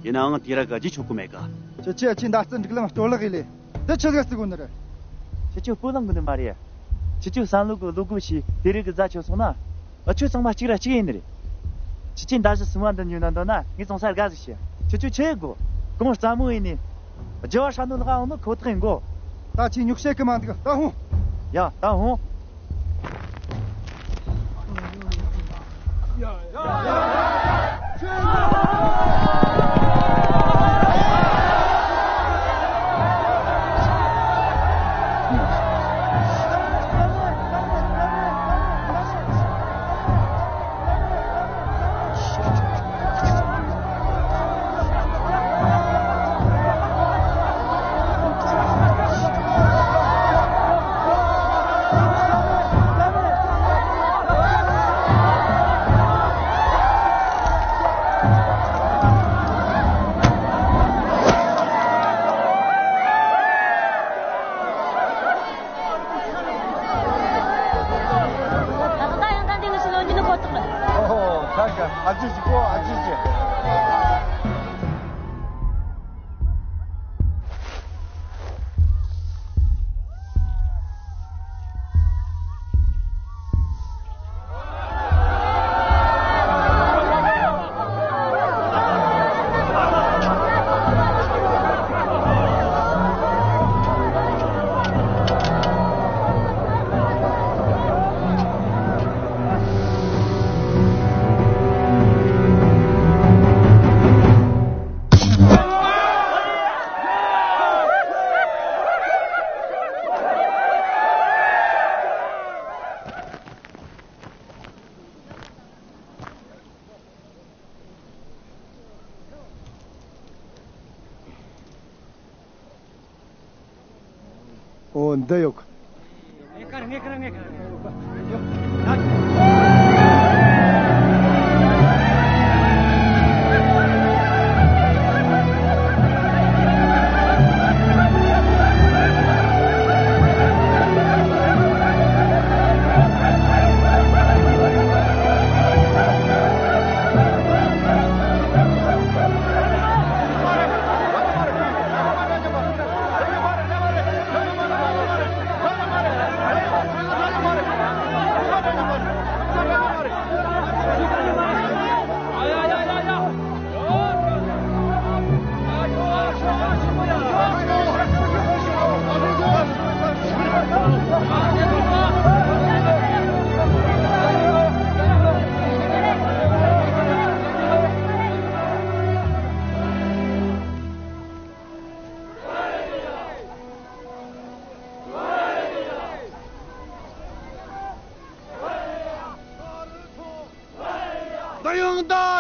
ཡིན་ནའང་དེ་ར་ག་རྗེས་ཆོག་གི་མེད་ཀ། ཁྱེད་ཆོས་ཁྱེད་མདའ་རྩལ་འགྲིག་ལམ་སྟོར་བརླག་ཡིན་ལེ། འདི་ཆི་ཟིག་ཟེར་གོ་ནི་རེད། ཁྱེད་ཆོ་སྤོ་ལངས་གི་ནི་མ་རེད། ཁྱེད་ཆོ་བསམ་བློ་གི་བློ་སྒོ་ཕྱེས་དེ་རིགས་གི་རྫ་ཆོད་སོང་ན། ཨ། ཆོས་ཚང་མ་གཅིག་ར་གཅིག་ཡིན་ནི་རེད། ཁྱེད་ཆོས་མདའ་གཞུ་སུམ་པ་འདི་ཉོས་ན་འདོད་ན་ངས་བཙོང་ས་དགའ་ཟིག་བྱེད། ཁྱེད་ཆོས་ཆི་ཡེད་དགོ། གོང་རྩ་མོ་ཡིན་ནི། རྒྱལ་བ་ཧྲ་ནོ་ལག་འོང་ནོ་ཁོ་ཐག་ཡིན་གོ། ད་ཁྱེད་ཉོག་བཤད་གི་མ་འདུག་ད་ཧོ། ཡ་ད་ཧོ། ད་ལྟ་ཡང་ད་འདི་ངི་ཞིག་ལོན་རྒྱུ་ནི་ཁོ་ཐག་རེད། ཨོ་ཧོ། ཁ་ཁ། ཨ་ཅེ་ཅེ་ཁོ། ཨ་ཅེ་ཅེ། ཨོ། འདི་ཡོད།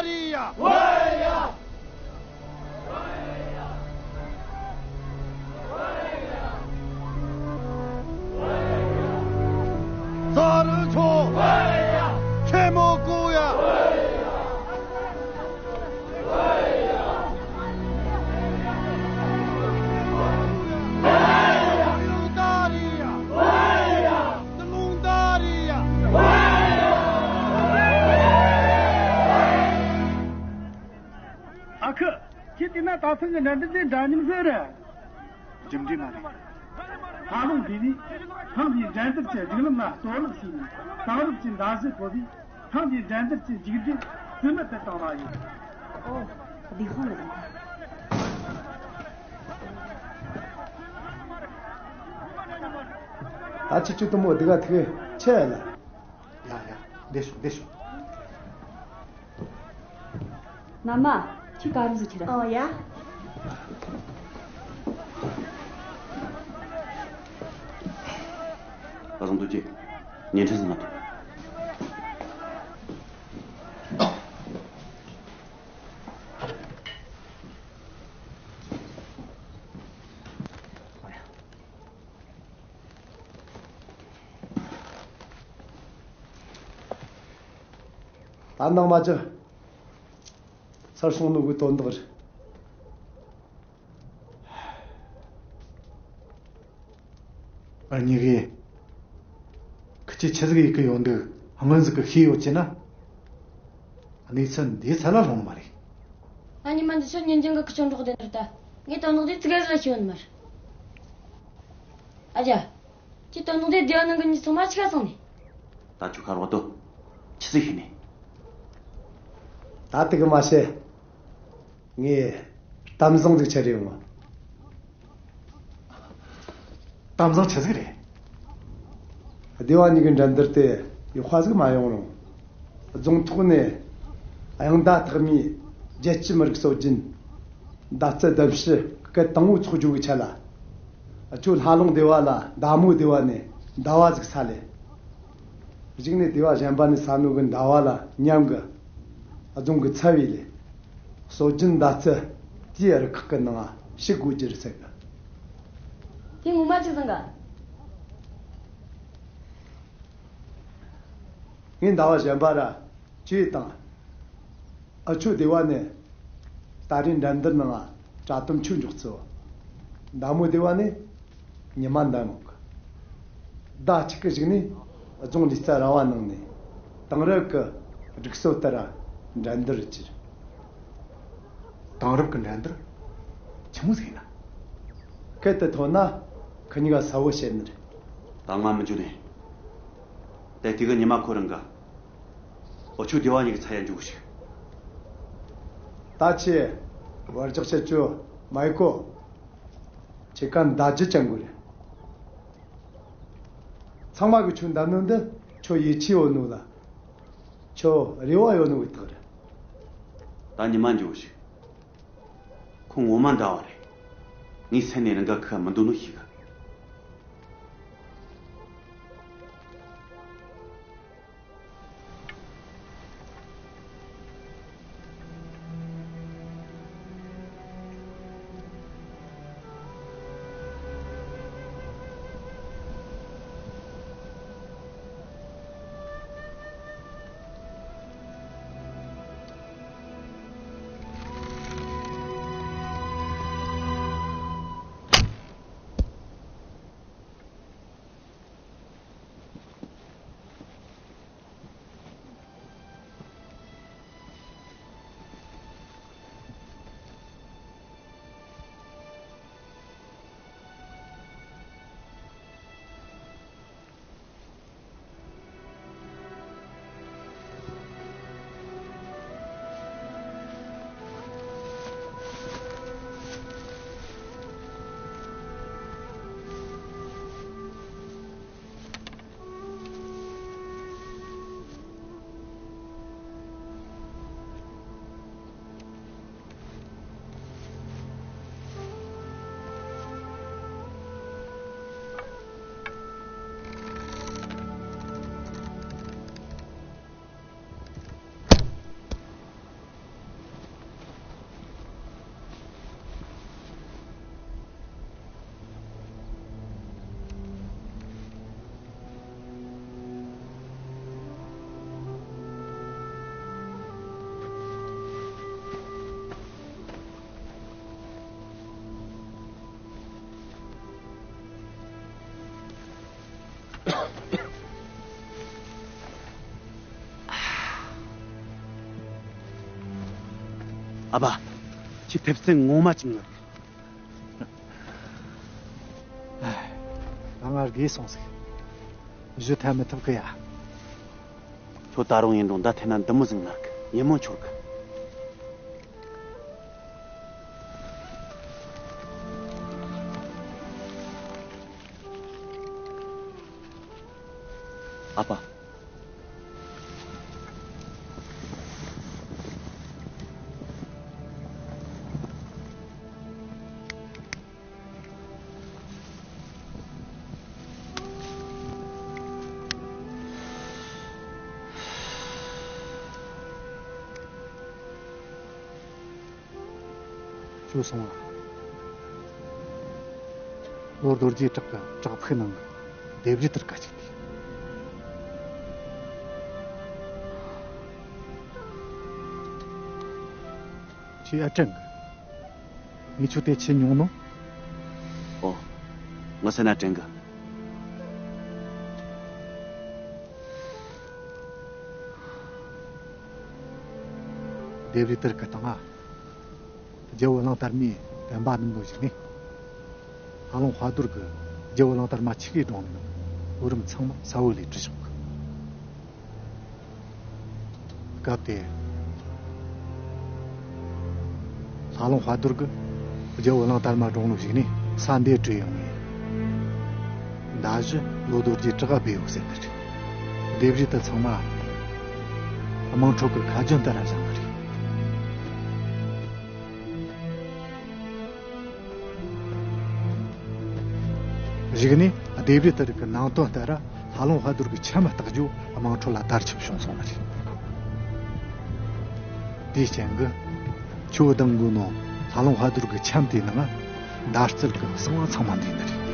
རེད་ཡ། ཙཱ་རི་མཆོག་ཆེན་མོ་སྐུ་ཡ། ཨ་ཁུ། ཁྱེད་དེ་ན་ད་ཐེངས་ཀྱི་འགྲན་བསྡུར་དེ་འདྲ་མཉམ་བཟོས་རེད། རྒྱུ་འབྲས་མ་རེད། ཧ་ལུང་བདེ་ནི། ཐེངས་འདིའི་འགྲན་བསྡུར་གྱི་སྒྲིག་ལམ་ལ་གཏོར་བརླག་བྱས་ནས། དེང་རབས་ཀྱི་མདའ་གཞུ་བོད་པས་ཐེངས་འདིའི་འགྲན་བསྡུར་གྱི་མཇུག་འབྲས་རྩིས་མེད་དུ་བཏང་བ་ཡིན། ཨོ། བདེ་དཔང་གི་དང་། ད་ཁྱེད་ཚོ་དུ་མོ་སྡུག་ག་ཐུག་ཆེ་ལ། ཡ་ཡ། བདེ་ཤོག་བདེ་ཤོག་མ་མ། ཁྱོད་ག་རུ་ཟིག་ཁྱེར། ཨོ་ཡ། བཟང་དུ་ཅིག་བརྙན་འཕྲིན་ཟིན་མ་ཐུབ། ད་ནང་མ་ཅི། ཚར་སོང་ནོ་གི་དོན་དག་རེད། ཨ་ཉི་གི། ཁི་ཆོས་ཆི་ཟིག་ཡེད་གི་ཡོད་འདུག་སྔོན་ཟིག་གི་ཤེས་ཡོད་ཀྱི་ན། གནས་ཚུལ་འདི་ཚད་ལ་ལྷུང་མ་རེད། ཨ་ཉི་མ་འདི་ཚོ་ཉིན་རྒྱུན་གི་ཁི་ཆོ་འགྲོགས་བསྡད་ནི་རེད་ད། ངས་དོན་དག་འདི་ཙི་གེ་ཟིག་ལ་ཤེས་ཡོད་ནི་མ་རེད། ཨ་ཅག་ཁྱེད་དོན་དག་འདི་སྡེ་བ་ནང་གི་མྱི་ཚང་མ་ཆི་ག་སོང་ནི། ད་ཁྱོད་ཁ་རོག་ཏོ། ཆི་ཟིག་ཤེས་ནི། ད་དེ་གི་མ་བཤད། ངས་གཏམ་བཟང་ཟིག་ཁྱེར་ཡོང་ང་། གཏམ་བཟང་ཆི་ཟིག་རེད། སྡེ་བ་གཉིས་ཀྱི་འགྲན་བསྡུར་དེ་ཡག་པ་ཟིག་མ་ཡོང་རུང་། རྫོང་ཐོག་ནས་དབྱངས་མདའ་མཐེབ་མའི་རྒྱལ་སྤྱི་མི་རིགས་སྲོལ་རྒྱུན་མདའ་རྩེད་གདན་ཞུ་སྐད་དང་པོ་ཚོགས་རྒྱུ་གི་ཆེད་ལ། ཁྱོད་ལྷ་ལུང་སྡེ་བ་ལ་མདའ་མོ་སྡེ་བ་ནས་མདའ་བ་ཟིག་ས་ལེ། གཞུག་ནས་སྡེ་བ་གཞན་པ་ནས་ས་ནོ་གི་མདའ་བ་ལ་མཉམ་གི་རྫོང་གི་ཚབ་ཡིན་ལེ། སྲོལ་རྒྱུན་མདའ་རྩེད་དེའི་རུ་ཁག་གི་ནང་ཞུགས་དགོས་རྒྱུ་རེད་ཟེར་གི། དེ་ངོ་མ་ཅིག་བཟང་ག་ངས་མདའ་བ་གཞན་པ་ར་ཅུས་དང་། ཨ་ཆོ་སྡེ་བ་ནས་ད་རེས་འགྲན་བསྡུར་ནང་དྲ་དམ་ཆོས་འཇོག་ཚུལ། མདའ་མོ་སྡེ་བ་ནས་ཉི་མ་འདན་མོ་གི་ཟླ་གཅིག་གི་གཞུག་ནས་རྫོང་ལུས་རྩལ་ར་བ་ནང་ནས་དེང་རབས་ཀྱི་སྒྲིག་སྲོལ་ལྟར་འགྲན་བསྡུར་བྱེད། དེང་རབས་ཀྱི་འགྲན་བསྡུར་ཆི་མོ་ཟིག་ཡིན་ན། སྐད་དུ་ཐོན་ན་ཁི་གཉིས་ཀ་གསལ་བོ་བཤད་ནི་རེད། ད་ང་མི་འཇུ་ནས། དེ་དུས་གི་ཉི་མ་ཁོ་རང་གི། ཨོ་ཆུ་སྡེ་བ་གཉིས་ཀྱི་ཚ་ཡ་འཇུག་ཞིག་ད་ཆེ་བར་འཇོག་བྱེད་རྒྱུ་མ་ཡི་གོ། ཁྱེད་ཀ་མདའ་རྒྱུ་ཅན་དགོས་རེད། ཚང་མ་གི་ཁྱོད་མདའ་ནོ་འདི་ཁྱོད་ཡིད་ཆེས་ཡོད་ནོ་ལ། ཁྱོད་རེ་བ་ཡོད་ནོ་གི་རྟགས་རེད། ད་ཉི་མ་འཇུག་ཞིག་ཁོ་ངོ་མ་འདྲ་བ་རེད། ངའི་སེམས་ནས་རང་ག་ཁ་མི་འདུག་ནོ་ཞིག་ག་ཨ་ཕ། ཁྱེད་ཐེབས་རྩལ་ངོ་མ་ཅིག་ངར་གི། ད་ང་རྒས་སོང་ཟིག། གཞུ་འཐེན་མི་ཐུབ་གི་ཡ། ཁྱོད་ད་རུང་ཡིན་རུང་མདའ་འཐེན་ན་འདི་མོ་ཟིག་ངར་གི། ཉིན་མོ་འཆོར་གི། ཨ་ཕ། ཁྱོད་སོང་ང་། ལོ་རྡོ་རྗེ་བྲག་གི་བྲག་ཕུག་ནང་གི་ལྡེབས་རིས་དེར་ཁ་ཅིག་དེ། ཁྱོས་ཨེ་དྲན་གི། ངས་ཁྱོད་དེ་ཁྱེར་མྱོང་ནོ། ཨོ། ངས་སེམས་ན་དྲན་གི། ལྡེབས་རིས་དེར་གི་སྟེང་ང་། རྒྱལ་བོ་གླང་དར་མའི་བསྟན་པ་བསྣུབས་ནོ་ཞིག་ནས། ལྷ་ལུང་དཔལ་རྡོར་གིས་རྒྱལ་བོ་གླང་དར་མ་ཆི་གིས་བཀྲོངས་ནི་མིན། བོད་རིམ་ཚང་མ་ས་བོན་ལས་གྲུབ་བྱུང་གི། སྐབས་དེ། ལྷ་ལུང་དཔལ་རྡོར་གིས་རྒྱལ་བོ་གླང་དར་མ་བཀྲོངས་ནོ་ཞིག་ནས་ས་འདིར་བྲོས་ཡོང་ངས། མདའ་གཞུ་ལོ་རྡོ་རྗེ་བྲག་ག་སྦས་ཡོད་ཟེར་ནི་རེད། ལྡེབས་རིས་དེ་ཚང་མ་དམངས་ཁྲོད་ཀྱི་ཁ་རྒྱུན་ལྟར་བཞེངས་ནི་རེད། གཞུག་ནས་ལྡེབས་རིས་དེ་རིགས་ཀྱི་ནང་དོན་ལྟར་ལྷ་ལུང་དཔལ་རྡོར་གྱི་ཁྱིམ་བརྟག་རྒྱུ་དམངས་ཁྲོད་ལ་དར་ཁྱབ་བྱུང་སོང་བ་རེད། དེའི་རྐྱེན་གྱིས་ཁྱོད་གདན་གོ་ནོ་ལྷ་ལུང་དཔལ་རྡོར་གྱི་ཁྱིམ་དེའི་ནང་མདའ་རྩལ་གྱི་གསང་བ་ཚང་མ་འདུས་ནི་རེད།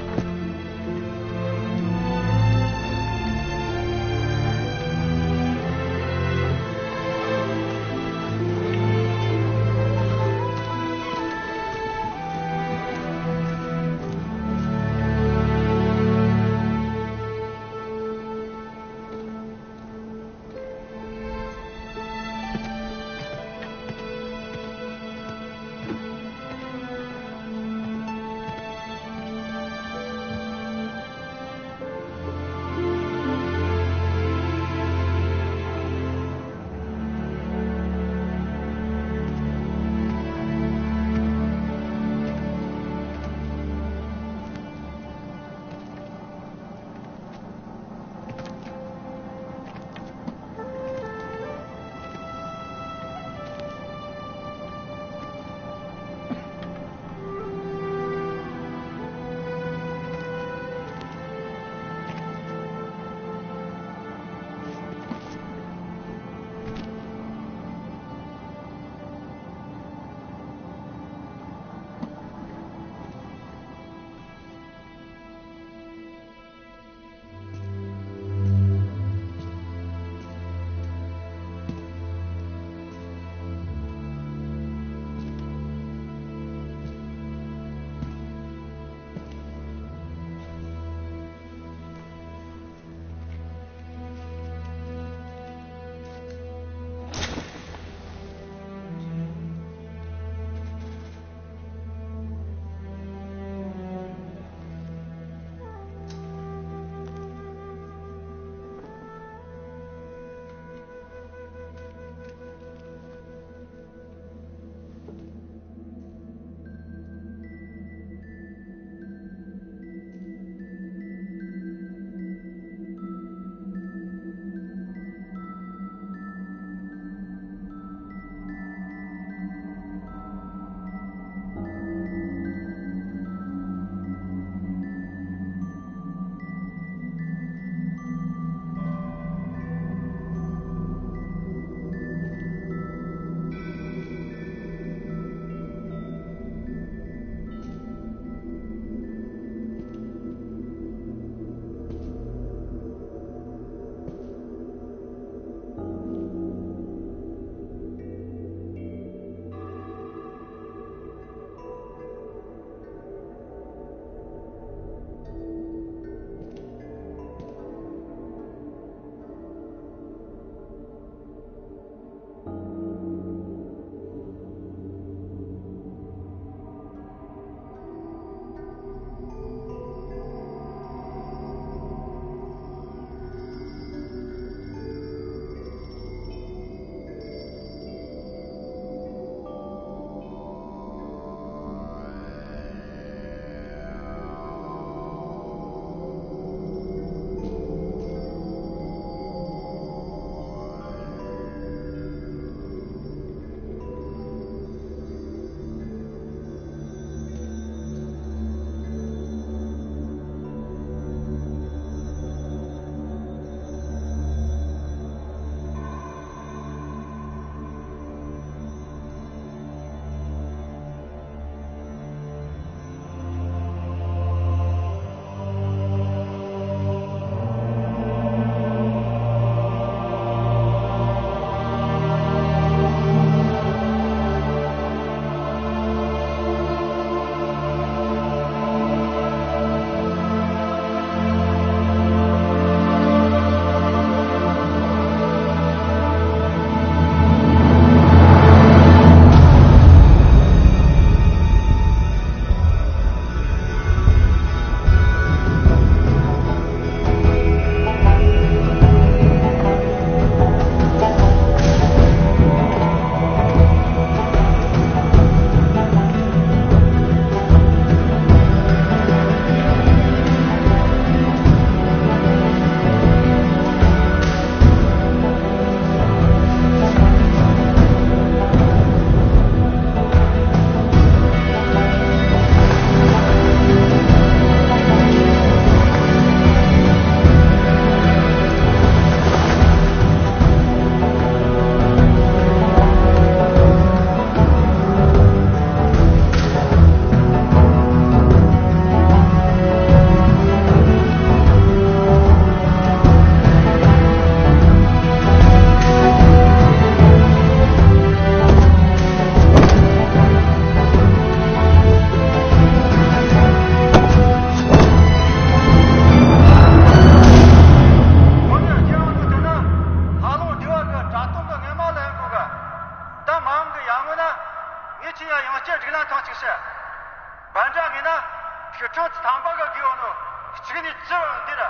དམ་པ་གི་དགེ་བ་ནོ། གཅིག་ནས་ཅི་འདི་ར།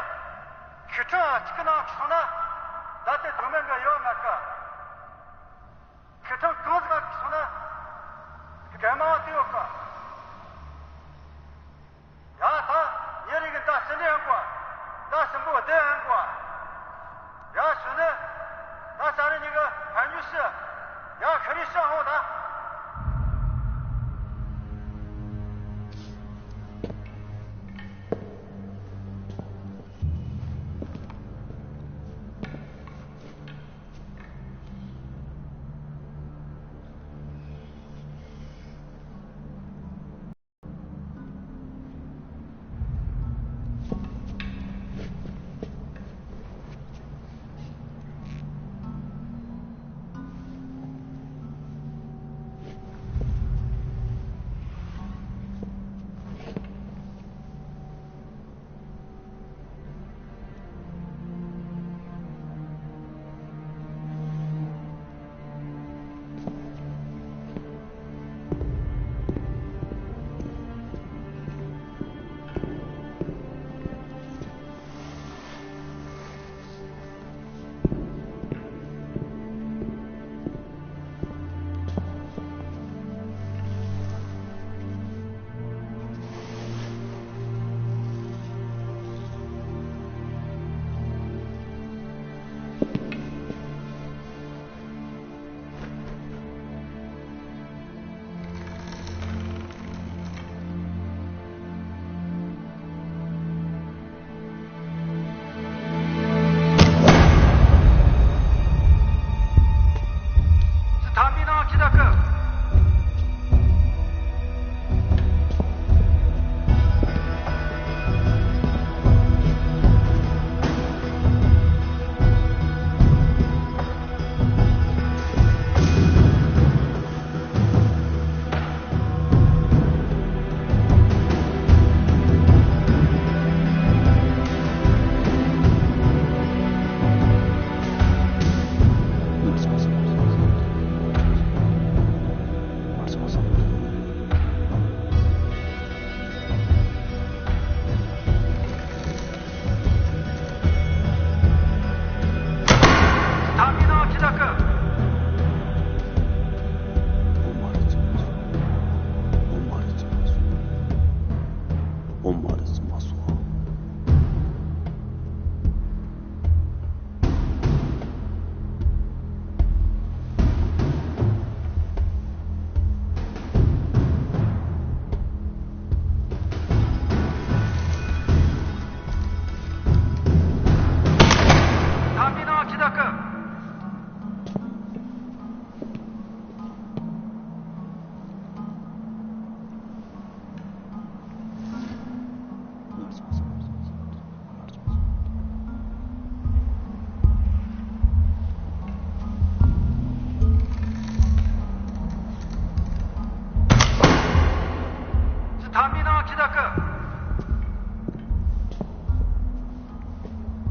ཁི་ཁྲང་གཅིག་ནང་སོང་ན། ད་ལྟའི་སྡོད་མེད་གི་ཡོད་མེད་གི། ཁི་ཁྲང་གང་ཟིག་སོང་ན། རྒན་མ་དེ་ཡོད་གི། ཡ་ད་ཉེ་རིགས་ཀྱི་ཟླ་གསུམ་པའི་ཧན་གོ། ཟླ་གསུམ་པོ་བདེ་ཧན་གོ། ཡ་ཞུ་ནི། ད་ས་རི་ཉི་གི་ཕན་ཡུལ་ཤི། ཡ་ཤི་རི་ཤི་ཧོ་ད།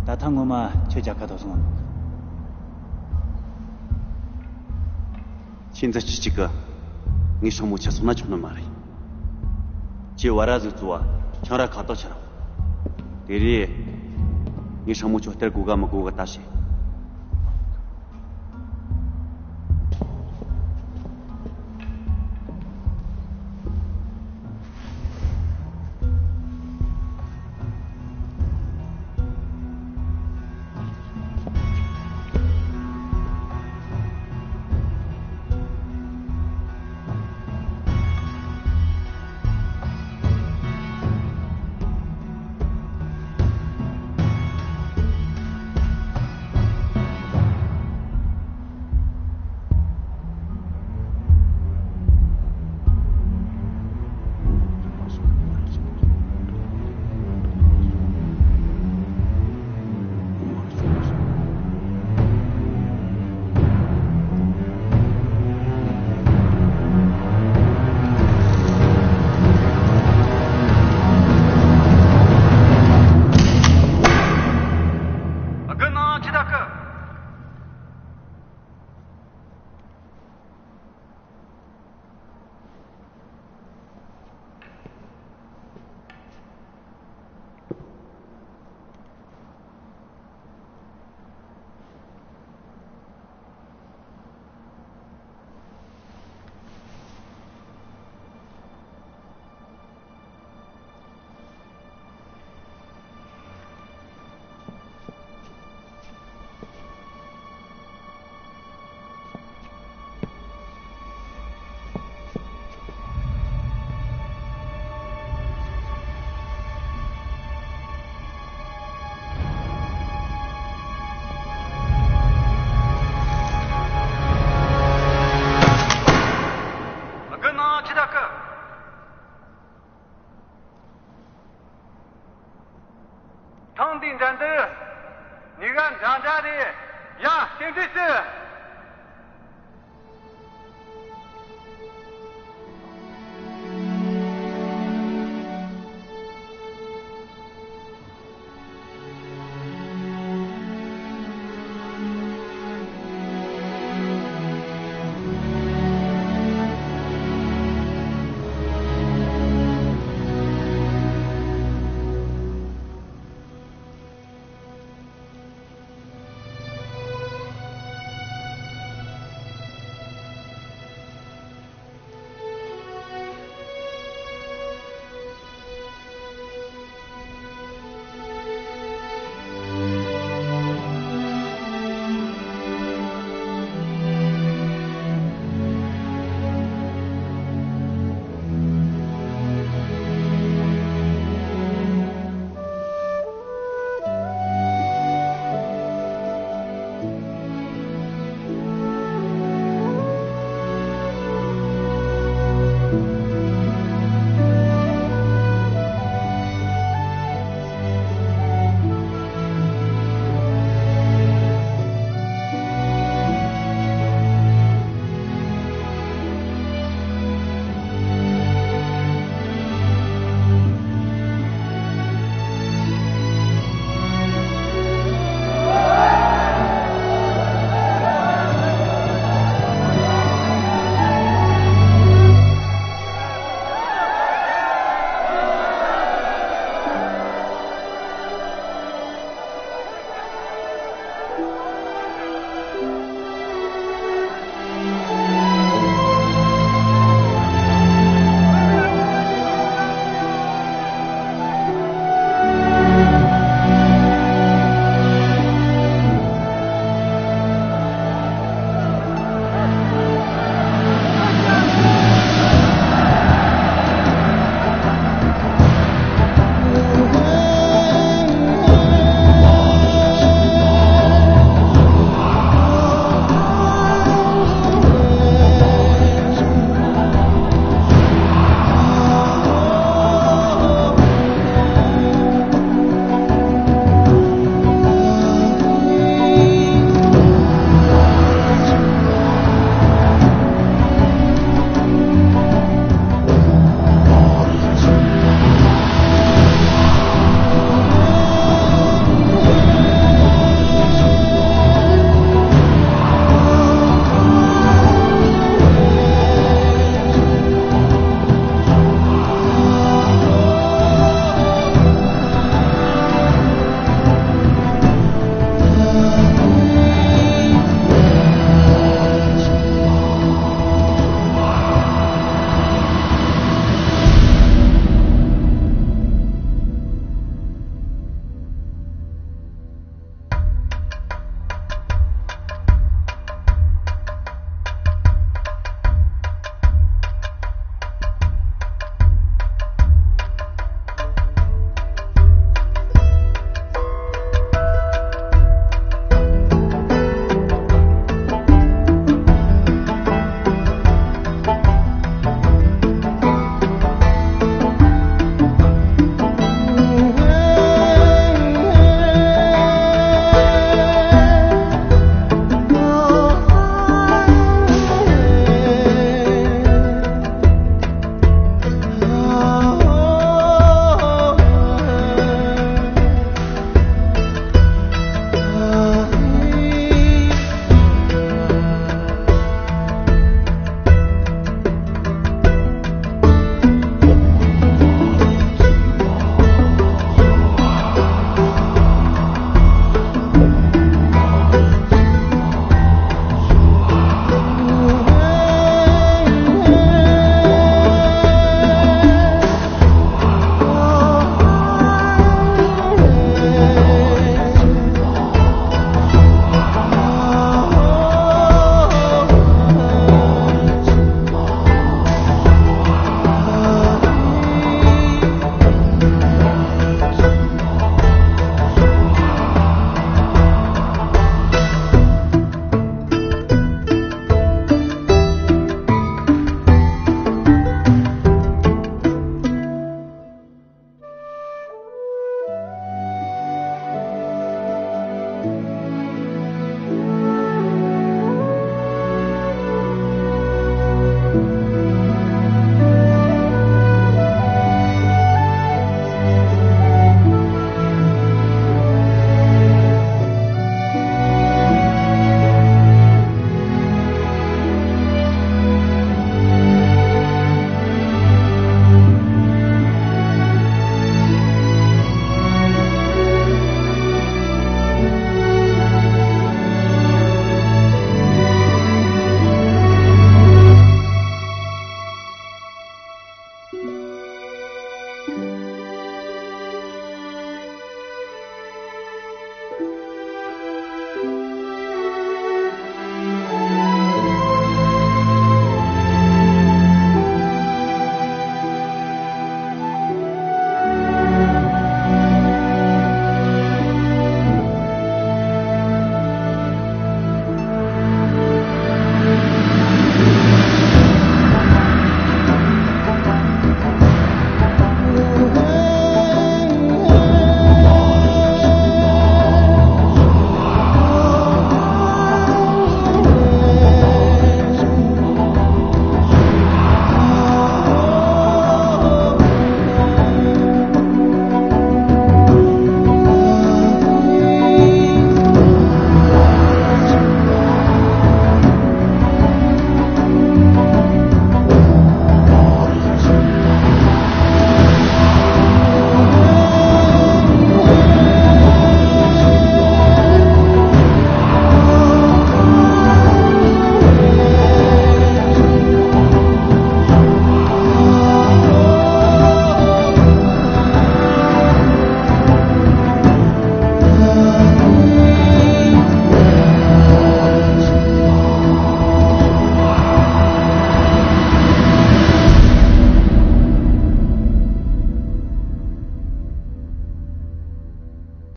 ད་ཐེངས་ངོ་མ་ཁྱོད་རྒྱལ་ཁ་ཐོབ་སོང་། ཁྱེད་འཛིན་སྐྱོང་གཅིག་གི། ངའི་སྲིང་མོ་ཁྱེད་སོང་ན་ཆོག་ནི་མ་རེད། ཁྱེད་བ་ར་ཟིག་བཙུགས་བ་ཁྱང་ར་ཁ་ཐོག་ཁྱེར་རོགས། དེ་རེད། ངའི་སྲིང་མོ་ཁྱོད་སྟེར་དགོས་ག་མི་དགོས་ག་ལྟ་བྱེད། ཐེངས་འདིའི་འགྲན་བསྡུར་གཉིས་ཀ་འདྲ་འདྲ་རེད། ཡ། རྟེན་འབྲེལ་ཞུ།